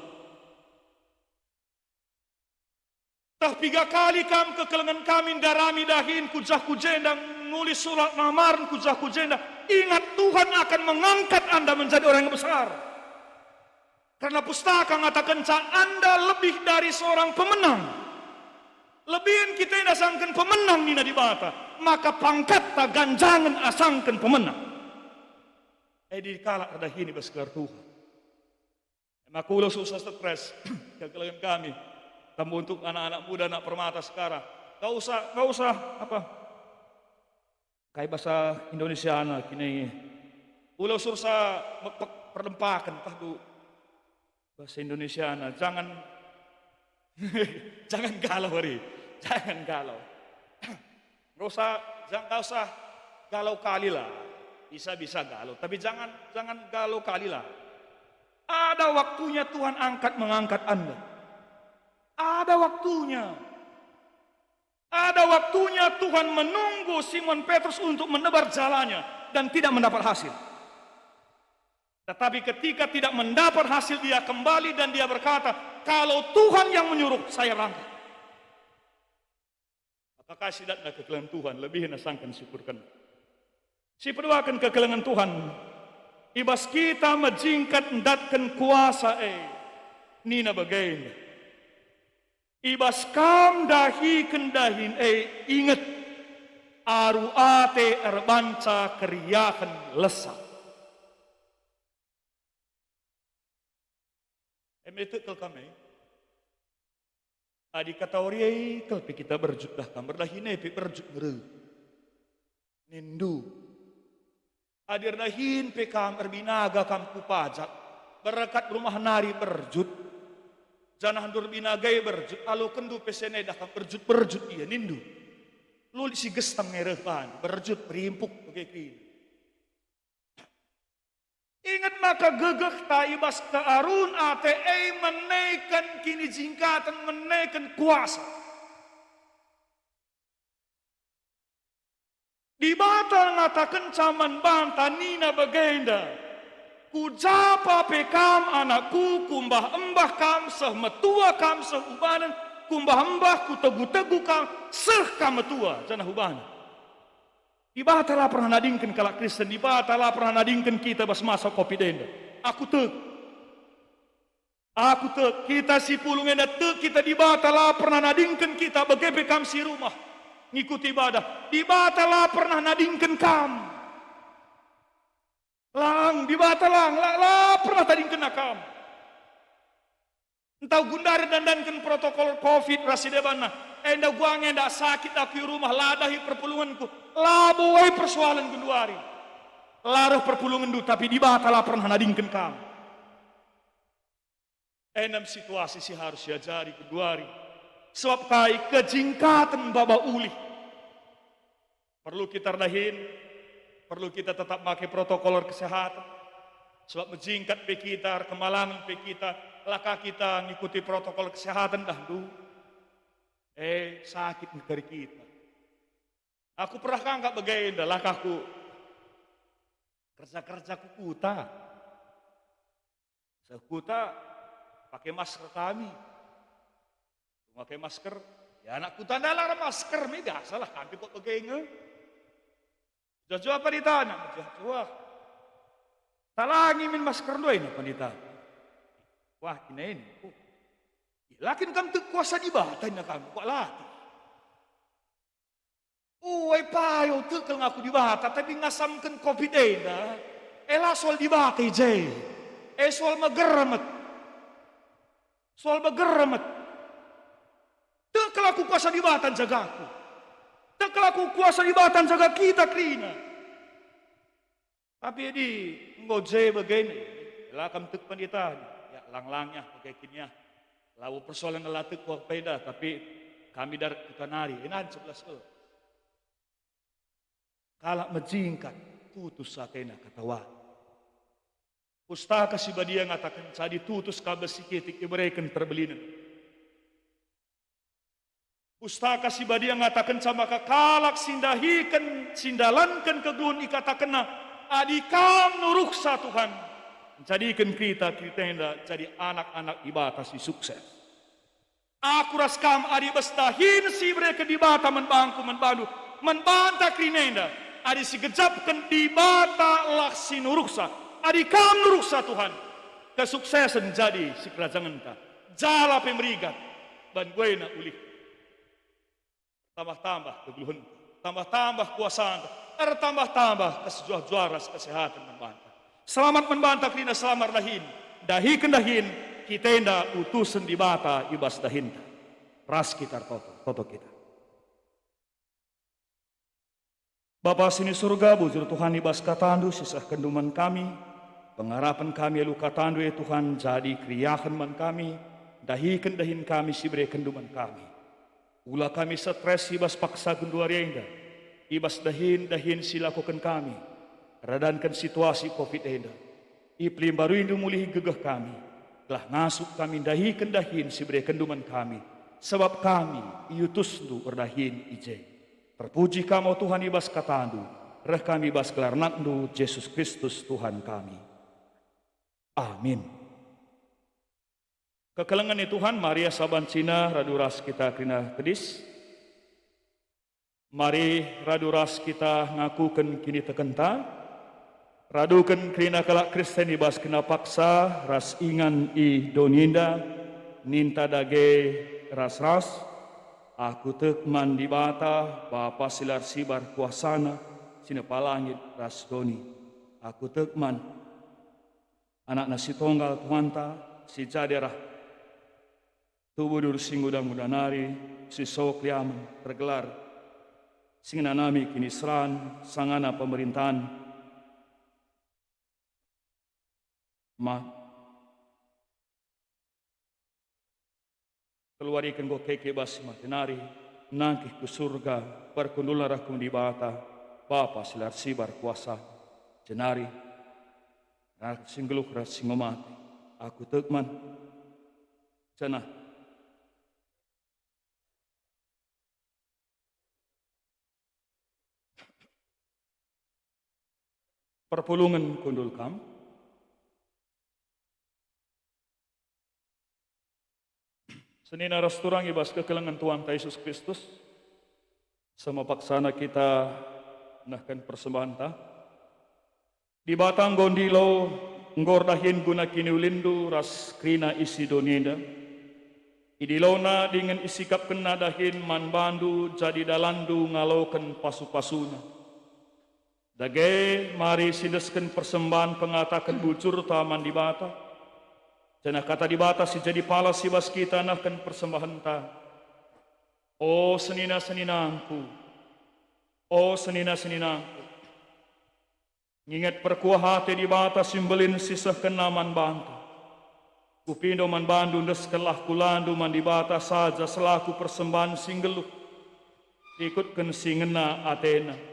Tah piga kali kam kekelengen kami ndarami dahin ku jah ku jenda, nulis surat lamaren ku jah ku jenda. Ingat, Tuhan akan mengangkat anda menjadi orang yang besar. Karena Pustaka ngatakenca anda lebih dari seorang pemenang. Lebihen kita enda asangken pemenang nina Dibata, maka pangkatta ganjangen asangken pemenang. Adi kalak erdahin i bas gelar Tuhan. Maka ula usah stres, kekelengen kami. Tambah untuk anak-anak muda, anak permata sekarang. Gak usah, gak usah, apa? Kai bahasa Indonesiana kini. Ula usah mekpek perdempaken, tah du bahasa Indonesiana. Jangan, jangan galau, Ari. Jangan galau. Nggak usah, jangan, nggak usah galau kali lah. Bisa-bisa galau, tapi jangan, jangan galau kali lah. Ada waktunya Tuhan angkat, mengangkat Anda. Ada waktunya. Ada waktunya Tuhan menunggu Simon Petrus untuk menebar jalanya dan tidak mendapat hasil. Tetapi ketika tidak mendapat hasil, dia kembali dan dia berkata, "Kalau Tuhan yang menyuruh, saya berangkat." Maka kai si datna kekelengen Tuhan, lebihen asangken syukurken. Si peduaken kekelengen Tuhan, i bas kita mejingkat ndatken kuasa e, nina bagenda, "I bas kam dahiken dahin e, inget, aru ate erbanca keriahen lesa." Eme tek kal kam e. Adi kata orie kal pe kita berjut dah kam, berdahin e pe berjut nge reh. Nindu. Adi erdahin pe kam, erbinaga kam ku pajak, berkat rumah nari berjut, janah ndu erbinaga e berjut, alokenndu pe sene dah kam, berjut-berjut ia, nindu. Lit si gestem nge reh bandu, berjut, berimpuk, bage kerina. Inget maka gegehta i bas kearun ate e meneken kinijingkaten, meneken kuasa. Dibata ngatakenca man banta nina bagenda, "Ku ja pe kam, anakku, kumbah-embah kam seh metua kam seh ubanen, kumbah-embah kutegu-tegu kam seh kam metua janah ubanen." Dibata la pernah nadingken kalak Kristen, Dibata la pernah nadingken kita bas masa covid enda. Aku tek. Aku tek, kita si pulung enda tek kita, Dibata la pernah nadingken kita, bage pe kam si rumah ngikuti ibadah. Dibata la pernah nadingken kam. Lang, Dibata lang, la, la pernah tadingkenna kam. Ntah gundari ndandanken protokol covid ras si debanna. Enda guang enda sakit aku i rumah, la dahi perpulungenku. Labo e persoalen genduari. La reh perpulungenndu, tapi Dibata la pernah nadingken kam. Enem situasi si harus siajari genduari. Sebab kai? Kejingkaten maba ulih. Perlu kita erdahin, perlu kita tetap make protokol kesehatan. Sebab mejingkat pe kita, erkemalangen pe kita, la ka kita ngikuti protokol kesehatan dah ndu. Eh, sakit nge kari kita. Aku pernah kangkap bagenda, la ka ku kerja-kerja ku kuta. Seh kuta pake masker kami. Make masker, ya anak kuta ndai la masker me, biasalah kami kok bage nge. Juah-juah apa ditanya, juah-juah. Talangi min masker ndai na pandita. Wah, kina ini. Oh. Lakin kam tek kuasa Dibata na kam, kuak latih. Ue payo tek kal ngaku Dibata, tapi ngasamken covid enda, e la soal Dibata i je, e soal megermet. Soal megermet. Tek kal aku kuasa Dibata njagaku. Tek kal aku kuasa Dibata njaga kita kerina. Tapi adi enggo je bagenda, la kam tek pandita, ya lang-lang ya, bage kin ya. Labo persoalan la tek kuak peda, tapi kami darat kuta nari, enan sebelas e. Kalak mejingkat, tutus atena katawari. Pustaka Si Badia ngataken, "Jadi tutus ka besi kitik ibereken terbelinen." Pustaka Si Badia ngatakenca maka kalak si ndahiken, si ndalanken kegeluhen ikatakenna, "Adi Kam nuruhsa, Tuhan, njadiken kita, kita enda jadi anak-anak Dibata si sukses." Aku ras kam, adi bas dahin si ibereken Dibata man bangku, man bandu, man banta kerina enda, adi sigejapken Dibata lah si nuruhsa, adi Kam nuruhsa, Tuhan, kesuksesen jadi sikerajangenta. Jala pe merigat, ban buena ulih. Tambah-tambah kegeluhenta, tambah-tambah kuasanta, ertambah-tambah kesejuah-juah ras kesehaten man banta. Selamat man banta kerina, selamat dahin, dahiken dahin, kita enda utusen Dibata i bas dahinta. Ras kita ertoto, toto kita. Bapa si ni Surga, bujur Tuhan i bas kataNdu si sehkenNdu man kami. Pengarapen kami alu kataNdu, e Tuhan, jadi keriahen man kami, dahiken dahin kami si iberekenNdu man kami. Ula kami stres i bas paksa genduari enda, i bas dahin-dahin si ilakoken kami, radanken situasi covid enda. IpelimbaruiNdu mulihi gegeh kami, gelah ngasup kami ndahiken dahin si iberekenNdu man kami, sabap kami iutusNdu erdahin i je. Terpuji Kam, o Tuhan, i bas kataNdu, reh kami i bas gelar AnakNdu, Jesus Kristus, Tuhan kami. Amin. Kekelengen ni Tuhan, mari asa banci radu ras kita kerina tedis. Mari radu ras kita ngakuken kinitekenta. Raduken kerina kalak Kristen i bas kerina paksa ras ingan i doni enda, ninta dage ras-ras, "Aku tek man Dibata, Bapa si la ersibar kuasaNa, si nepa langit ras doni. Aku tek man AnakNa si Tonggal, Tuhanta, si jadi arah tubuh duri si nguda-nguda nari, si sok liamen, ergelar, si ngenanami kiniseran, sangana pemerintahen." Ma. Keluariken enggo keke bas si mate nari, nangkih ku Surga, perkundulna reh ku Dibata, Bapa si la ersibar kuasa, jenari, nangkih si nggeluh ras si enggo mate. Aku tek man, janah. Perpulungen kundul kam. Senina ras turang i bas kekelengen Tuhanta Yesus Kristus, seh me paksana kita nehken persembahenta. Dibata enggo ndilo, enggo erdahin guna kiniulinndu ras kerina isi doni enda. IdiloNa dingen isikapkenNa dahin man bandu jadi dalanndu ngaloken pasu-pasuNa. Dage, mari siendesken persembahen pengataken bujurta man Dibata, janah Kata Dibata si jadi palas i bas kita nehken persembahenta. O senina-seninangku, o senina-seninangku, nginget perkuah ate Dibata si mbelin si sehkenNa man banta. Kupindo man bandu, endeskenlah kulandu man Dibata saja selaku persembahen si nggeluh, rikutken si ngena ateNa.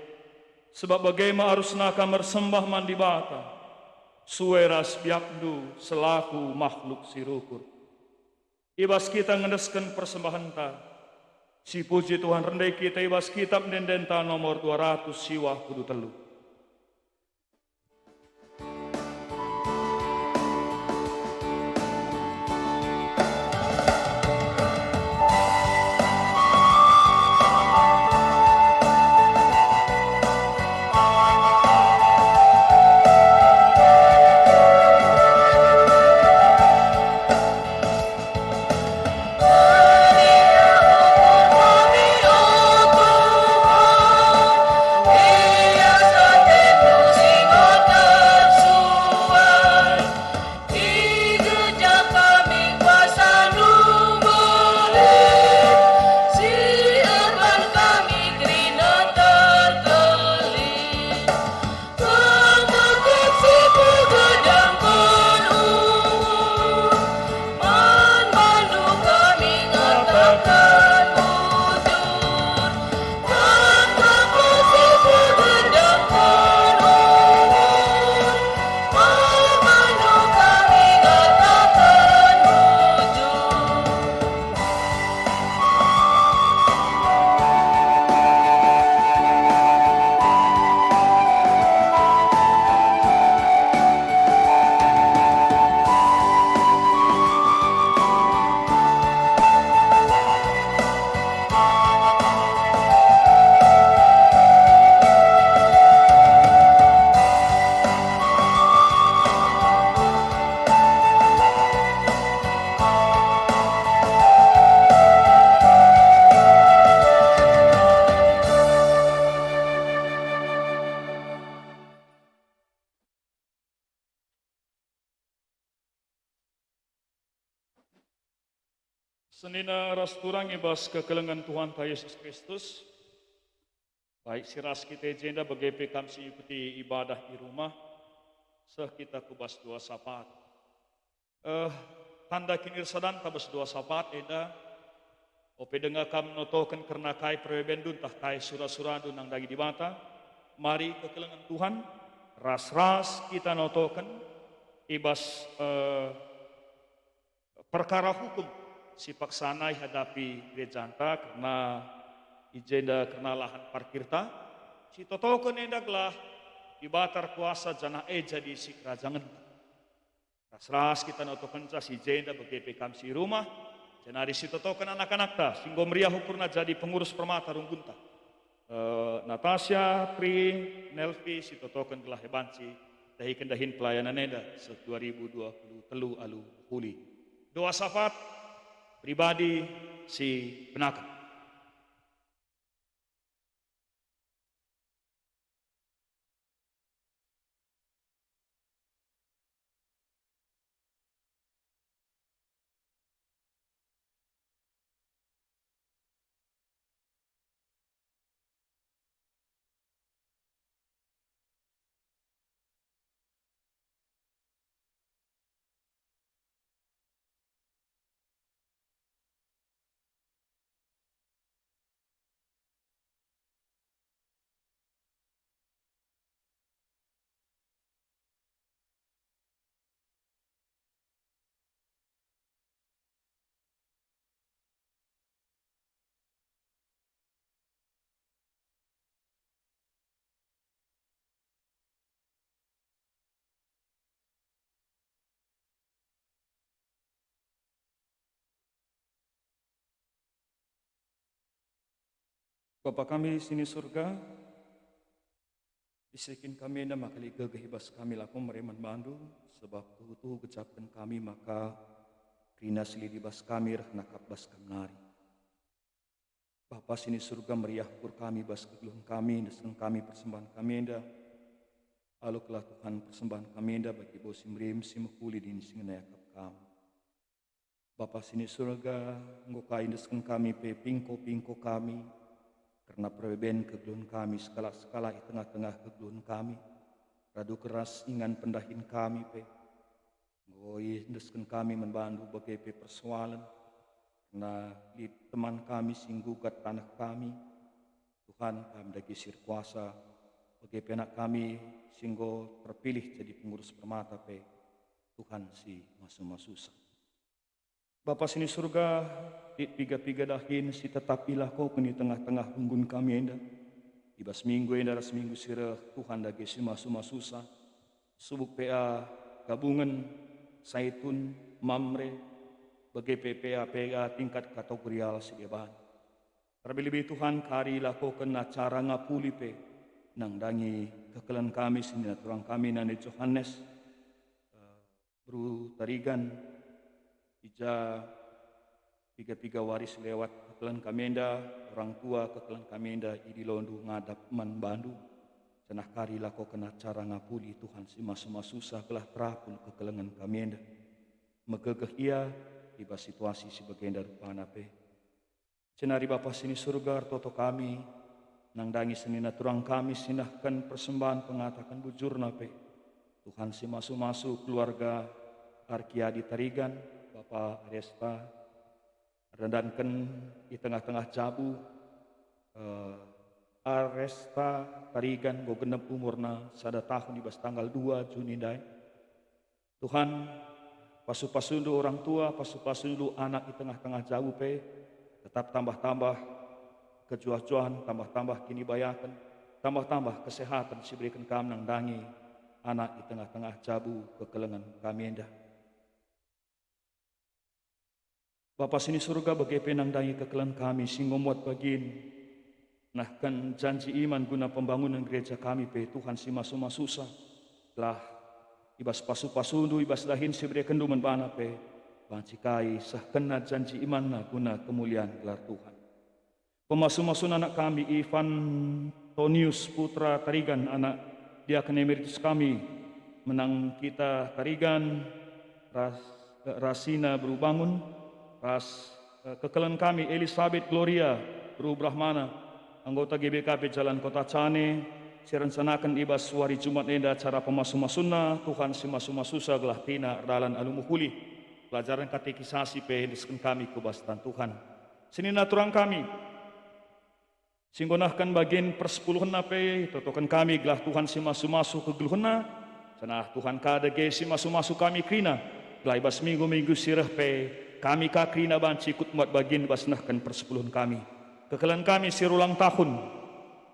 Sebab bage me arusna kam ersembah man Dibata, sue ras biakndu selaku mahluk si rukur. I bas kita ngendesken persembahenta, sipuji Tuhan rende kita i bas kitab ende-endenta nomor dua ratus siwah puluh telu. Senina ras turang i bas kekelengen Tuhanta Yesus Kristus, baik si ras kita i jenda bage pe kam si ngikuti ibadah i rumah, seh kita ku bas dua sapat. Eh, tanda kinirsadanta bas dua sapat enda, ope denga kam notoken kerna kai perbebenndu ntah kai sura-surandu nandangi Dibata, mari kekelengen Tuhan, ras-ras kita notoken i bas, eh, perkara hukum si paksana ihadapi gerejanta, kerna i jenda kerna lahan parkirta, sitotoken enda gelah Dibata erkuasa janah e jadi sikerajangenta. Ras-ras kita notokenca si jenda bage pe kam si i rumah, jenari sitotoken anak-anakta si enggo meriah ukurna jadi pengurus permata runggunta. Eh, Natasha, Tri, Nelvi, sitotoken gelah e banci dahiken dahin pelayanan enda seh dua ribu dua puluh telu alu mehuli. Doa sapat pribadi si benaken. Bapa kami si ni Surga, bisiken kami enda maka lit gegeh i bas kami lako mere man bandu, sabap tuhu-tuhu gejapken kami maka kerina si lit i bas kami reh nakap bas Kam nari. Bapa si ni Surga, meriah ukur kami bas kegeluhen kami, endesken kami persembahen kami enda. Alokenlah Tuhan persembahen kami enda bagi bau si merim, si mehuli dingen si ngena iakap Kam. Bapa si ni Surga, enggo ka iendesken kami pe pingko-pingko kami, kerna perbeben kegeluhen kami sekalak-sekalak i tengah-tengah kegeluhen kami, radu keras ingan pendahin kami pe. Enggo iendesken kami man bandu bage pe persoalen, kerna lit teman kami si nggugat taneh kami. Tuhan, Kam dage si erkuasa, bage pe anak kami si enggo terpilih jadi pengurus permata pe, Tuhan si masu-masusa. Bapa si ni Surga, lit piga-piga dahin si tetap ilakoken i tengah-tengah runggun kami enda. I bas minggu enda ras minggu si reh, Tuhan dage si masu-masusa, subuk P A Gabungen, Saitun, Mamre, bage pe P A-P A tingkat kategorial si deban. Terlebih-lebih Tuhan, kari ilakoken acara ngapuli pe, nandangi kekelengen kami senina turang kami nande Johanes, eh, beru Tarigan, i ja piga-piga wari si lewat kekelengen kami enda, orang tua kekelengen kami enda i dilondu ngadap man bandu, janah kari ilakoken acara ngapuli Tuhan si masu-masusa gelah terapul kekelengen kami enda. Megegeh ia i bas situasi si bagenda rupana pe. Jenari Bapa si ni Surga, ertoto kami, nandangi senina turang kami si nehken persembahen pengataken bujurna pe. Tuhan si masu-masu keluarga Arkiadi Tarigan, Bapa Aresta, erdandanken i tengah-tengah jabu, eh, Aresta Tarigan enggo genep umurna sada tahun i bas tanggal dua Juni ndai. Tuhan, pasu-pasundu orang tua, pasu-pasundu anak i tengah-tengah jabu pe, tetap tambah-tambah kejuah-juahen, tambah-tambah kinibayaken, tambah-tambah kesehatan si ibereken Kam nandangi anak i tengah-tengah jabu kekelengen kami enda. Bapa si ni Surga, bage pe nandangi kekelengen kami si enggo muat bagin nehken janji iman guna pembangunen gereja kami pe, Tuhan si masu-masusa, gelah i bas pasu-pasundu, i bas dahin si iberekenNdu man bana pe, banci kai sehkenna janji imanna guna kemulian gelar Tuhan. Pemasu-masun anak kami, Evantonius Putra Tarigan, anak diaken emeritus kami, Menang Kita Tarigan, ras, eh, Rasina Beru Bangun, ras, eh, kekelengen kami, Elisabet Gloria Beru Brahmana, anggota G B K P Jalan Kota Cane, si rencanaken i bas wari Jumat enda acara pemasu-masunna. Tuhan si masu-masusa gelah kerina erdalan alu mehuli. Pelajaran katekisasi pe endesken kami ku bas tan Tuhan. Senina turang kami, si enggo nehken bagin persepuluhenna pe, itotoken kami gelah Tuhan si masu-masu kegeluhenna, janah Tuhan ka dage si masu-masu kami kerina, gelah i bas minggu-minggu si reh pe kami ka kerina banci ikut muat bagin bas nehken persepuluhen kami. Kekelengen kami si erulang tahun,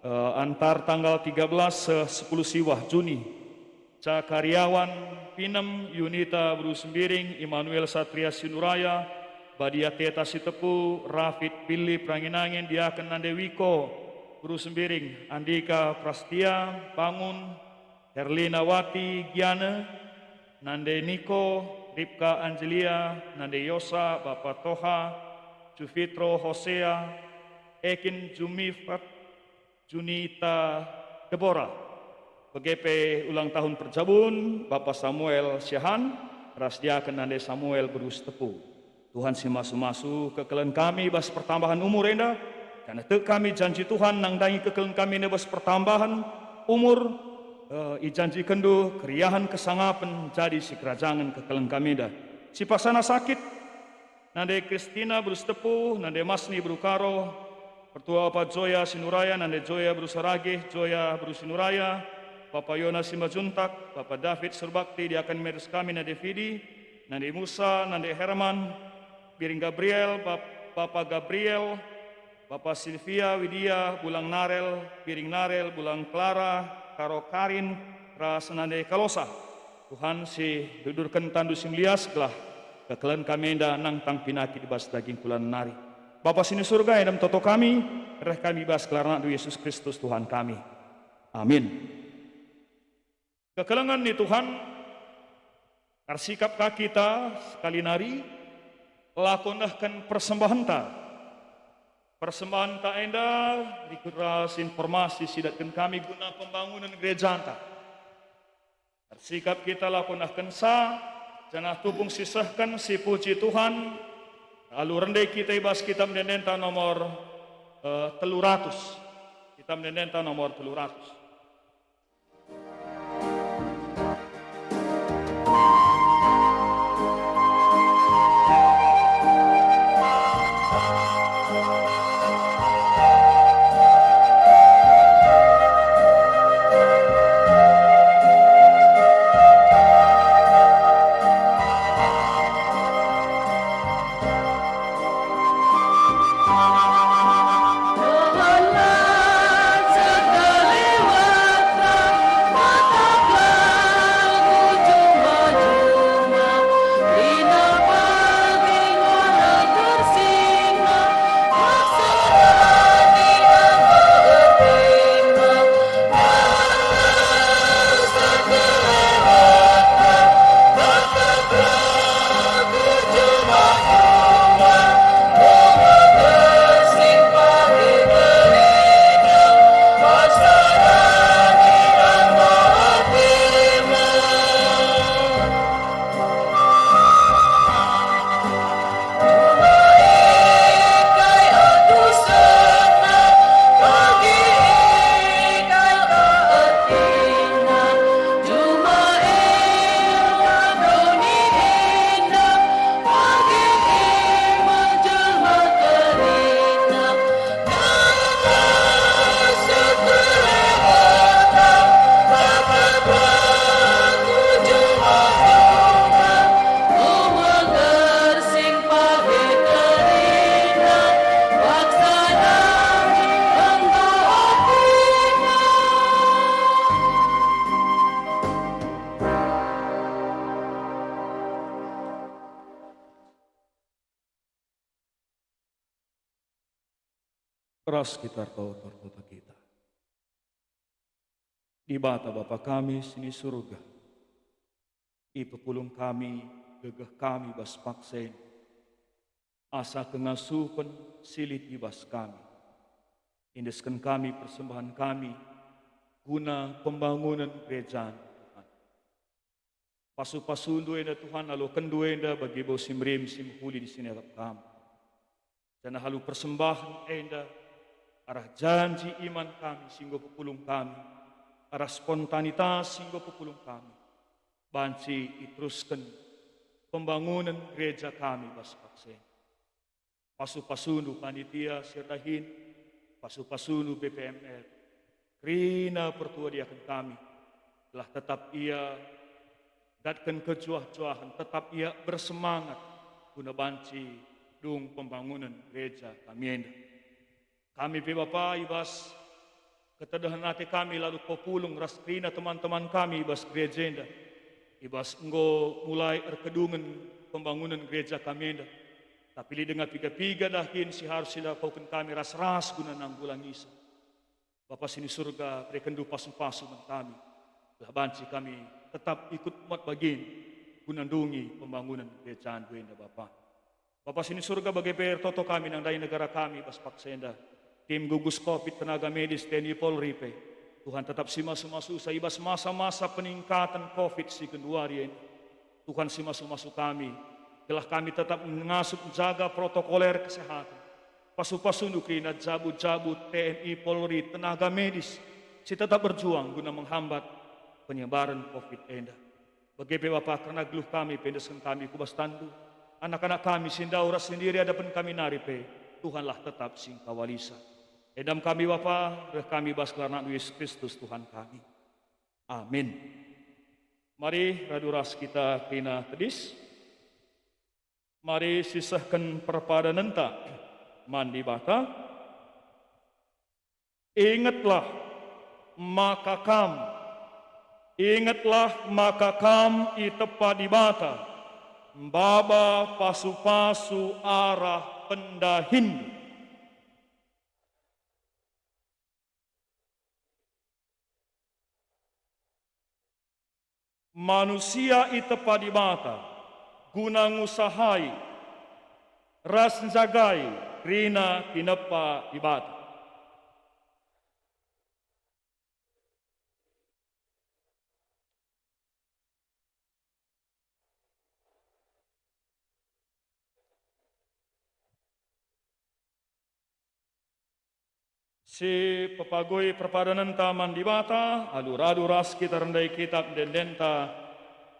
eh, antar tanggal tiga belas seh sepuluh siwah Juni. Cakariawan, Pinem, Yunita Beru Sembiring, Immanuel Satria Sinuraya, Badia Teta Sitepu, Rafid Pilip Rangin-angin, Diaken Nande Wiko Beru Sembiring, Andika Prastia Bangun, Herlina Wati Giane, Nande Niko, Ripka Angelia, Nande Yosa, Bapa Toha, Jufitro Hosea, Ekin Jumifat, Junita Debora. Bage pe ulang tahun perjabun, Bapa Samuel Siahaan, ras Diaken Nande Samuel Beru Sitepu. Tuhan si masu-masu kekelengen kami bas pertambahan umur enda, janah tek kami janji Tuhan nandangi kekelengen kami enda bas pertambahan umur, eh, ijanjikenNdu keriahen kesangapen jadi sikerajangen kekelengen kami enda. Si paksana sakit, Nande Kristina Beru Sitepu, Nande Masni Beru Karo, Pertua Bapa Joya Sinuraya, Nande Joya Beru Saragih, Joya Beru Sinuraya, Bapa Yona Simajuntak, Bapa David Surbakti, Diaken Meris kami, Nande Fidi, Nande Musa, Nande Herman, Biring Gabriel, Bap-, Bapa Gabriel, Bapa Silvia, Widia, Bulang Narel, Biring Narel, Bulang Clara, Karo Karin, ras Nande Kalosa. Tuhan si dudurken tanNdu si melias gelah kekelengen kami enda nangtang pinakit i bas daging kula nari. Bapa si ni Surga, enda me toto kami, reh kami bas gelar AnakNdu Yesus Kristus Tuhan kami. Amin. Kekelengen ni Tuhan, ersikap ka kita sekali nari, lako nehken persembahenta. Persembahenta enda rikut ras informasi si datken kami guna pembangunen gerejanta. Ersikap kita lako nehkenca, janah tupung sisehken sipuji Tuhan, alu rende kita i bas Kitab Ende-endenta nomor, eh, telu ratus. Kitab Ende-endenta nomor telu ratus. Ras kita ertoto, ertoto kita. Dibata Bapa kami si ni Surga, ipepulung kami gegeh kami bas paksa enda, asa kengasupen si lit i bas kami. Iendesken kami persembahen kami guna pembangunen gereja Tuhan. Pasu-pasundu enda, Tuhan, alokenNdu enda bagi bau si merim si mehuli di si nengkap Kam. Janah alu persembahen enda, arah janji iman kami si enggo pepulung kami, arah spontanitas si enggo pepulung kami, banci iterusken pembangunen gereja kami bas paksa enda. Pasu-pasundu panitia si erdahin, pasu-pasundu B P M L, kerina pertua diaken kami, gelah tetap ia datken kejuah-juahen, tetap ia bersemangat guna banci dung pembangunen gereja kami enda. Kami pe, Bapa, i bas ketedehen ate kami labo pepulung ras kerina teman-teman kami i bas gereja enda, i bas enggo mulai erkedungen pembangunen gereja kami enda. Tapi lit denga piga-piga dahin si harus ilakoken kami ras-ras guna nanggulangisa. Bapa si ni Surga, berekenNdu pasu-pasu man kami, gelah banci kami tetap ikut muat bagin guna ndungi pembangunen gerejaNdu enda, Bapa. Bapa si ni Surga, bage pe ertoto kami nandangi negara kami bas paksa enda. Tim gugus covid, tenaga medis, T N I, Polri pe, Tuhan, tetap simasu-masusa i bas masa-masa peningkatan covid si genduari enda. Tuhan, simasu-masu kami, gelah kami tetap ngasup njaga protokoler kesehatan. Pasu-pasuNdu kerina jabu-jabu T N I, Polri, tenaga medis si tetap berjuang guna menghambat penyebaren covid enda. Bage pe, Bapa, kerna geluh kami pe endesken kami ku bas tanNdu. Anak-anak kami si ndauh ras sendiri adapen kami nari pe, Tuhanlah tetap si engkawalisa. Enda me kami, Bapa, reh kami bas gelar AnakNdu Yesus Kristus, Tuhan kami. Amin. Mari radu ras kita kerina tedis. Mari sisehken perpadanenta man Dibata. Ingetlah maka kam, ingetlah maka kam itepa Dibata, maba pasu-pasu arah pendahin. Manusia itepa Dibata guna ngusahai ras njagai kerina tinepa Dibata. Si pepagui perpadanenta man Dibata, alu radu ras kita rendai kitab ende-endenta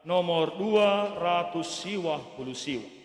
nomor dua ratus siwah puluh siwah.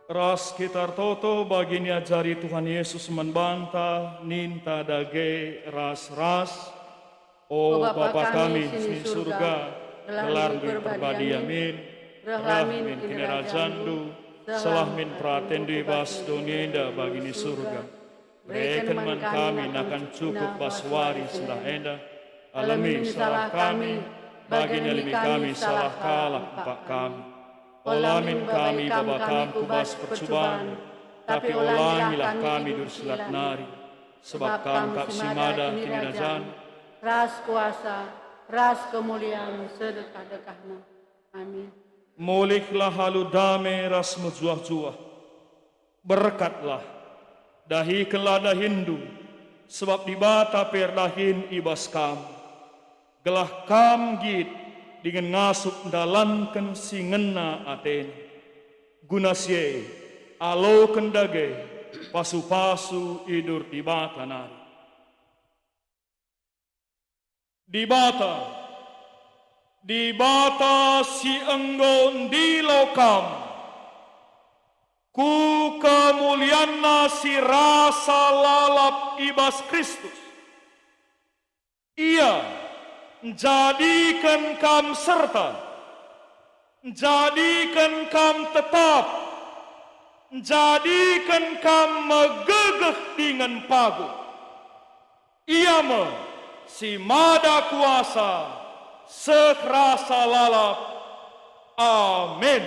Ras kita ertoto bagi niajari Tuhan Yesus man banta, ninta dage ras-ras, O Bapa kami si i Surga, gelarNdu iperbadia min, reh min kinirajanNdu, seh min peratenNdu i bas doni enda bagi i Surga. Bereken man kami nakan cukup bas wari sendah enda. Alemi salah kami, bagi nalemi kami salah kalak empak kami. Ola min kami ibaba Kam ku bas percuban, tapi olangilah kami dari si jahat nari, sebab Kam kap si mada kinirajan, ras kuasa, ras kemulian sedekah-dekahna. Amin. Mulihlah alu dame ras mejuah-juah. Berkatlah, dahikenlah dahinndu, sebab Dibata pe erdahin i bas kam, gelah kam nggit dingen ngasup ndalanken si ngena ateNa. Guna si e, aloken dage pasu-pasu idur Dibata nari. Dibata, Dibata si enggo ndilo kam ku kemulianNa si rasa lalap i bas Kristus. Ia njadiken kam serta, njadiken kam tetap, njadiken kam megegeh dingen pagum. Ia me si mada kuasa seh rasa lalap. Amin.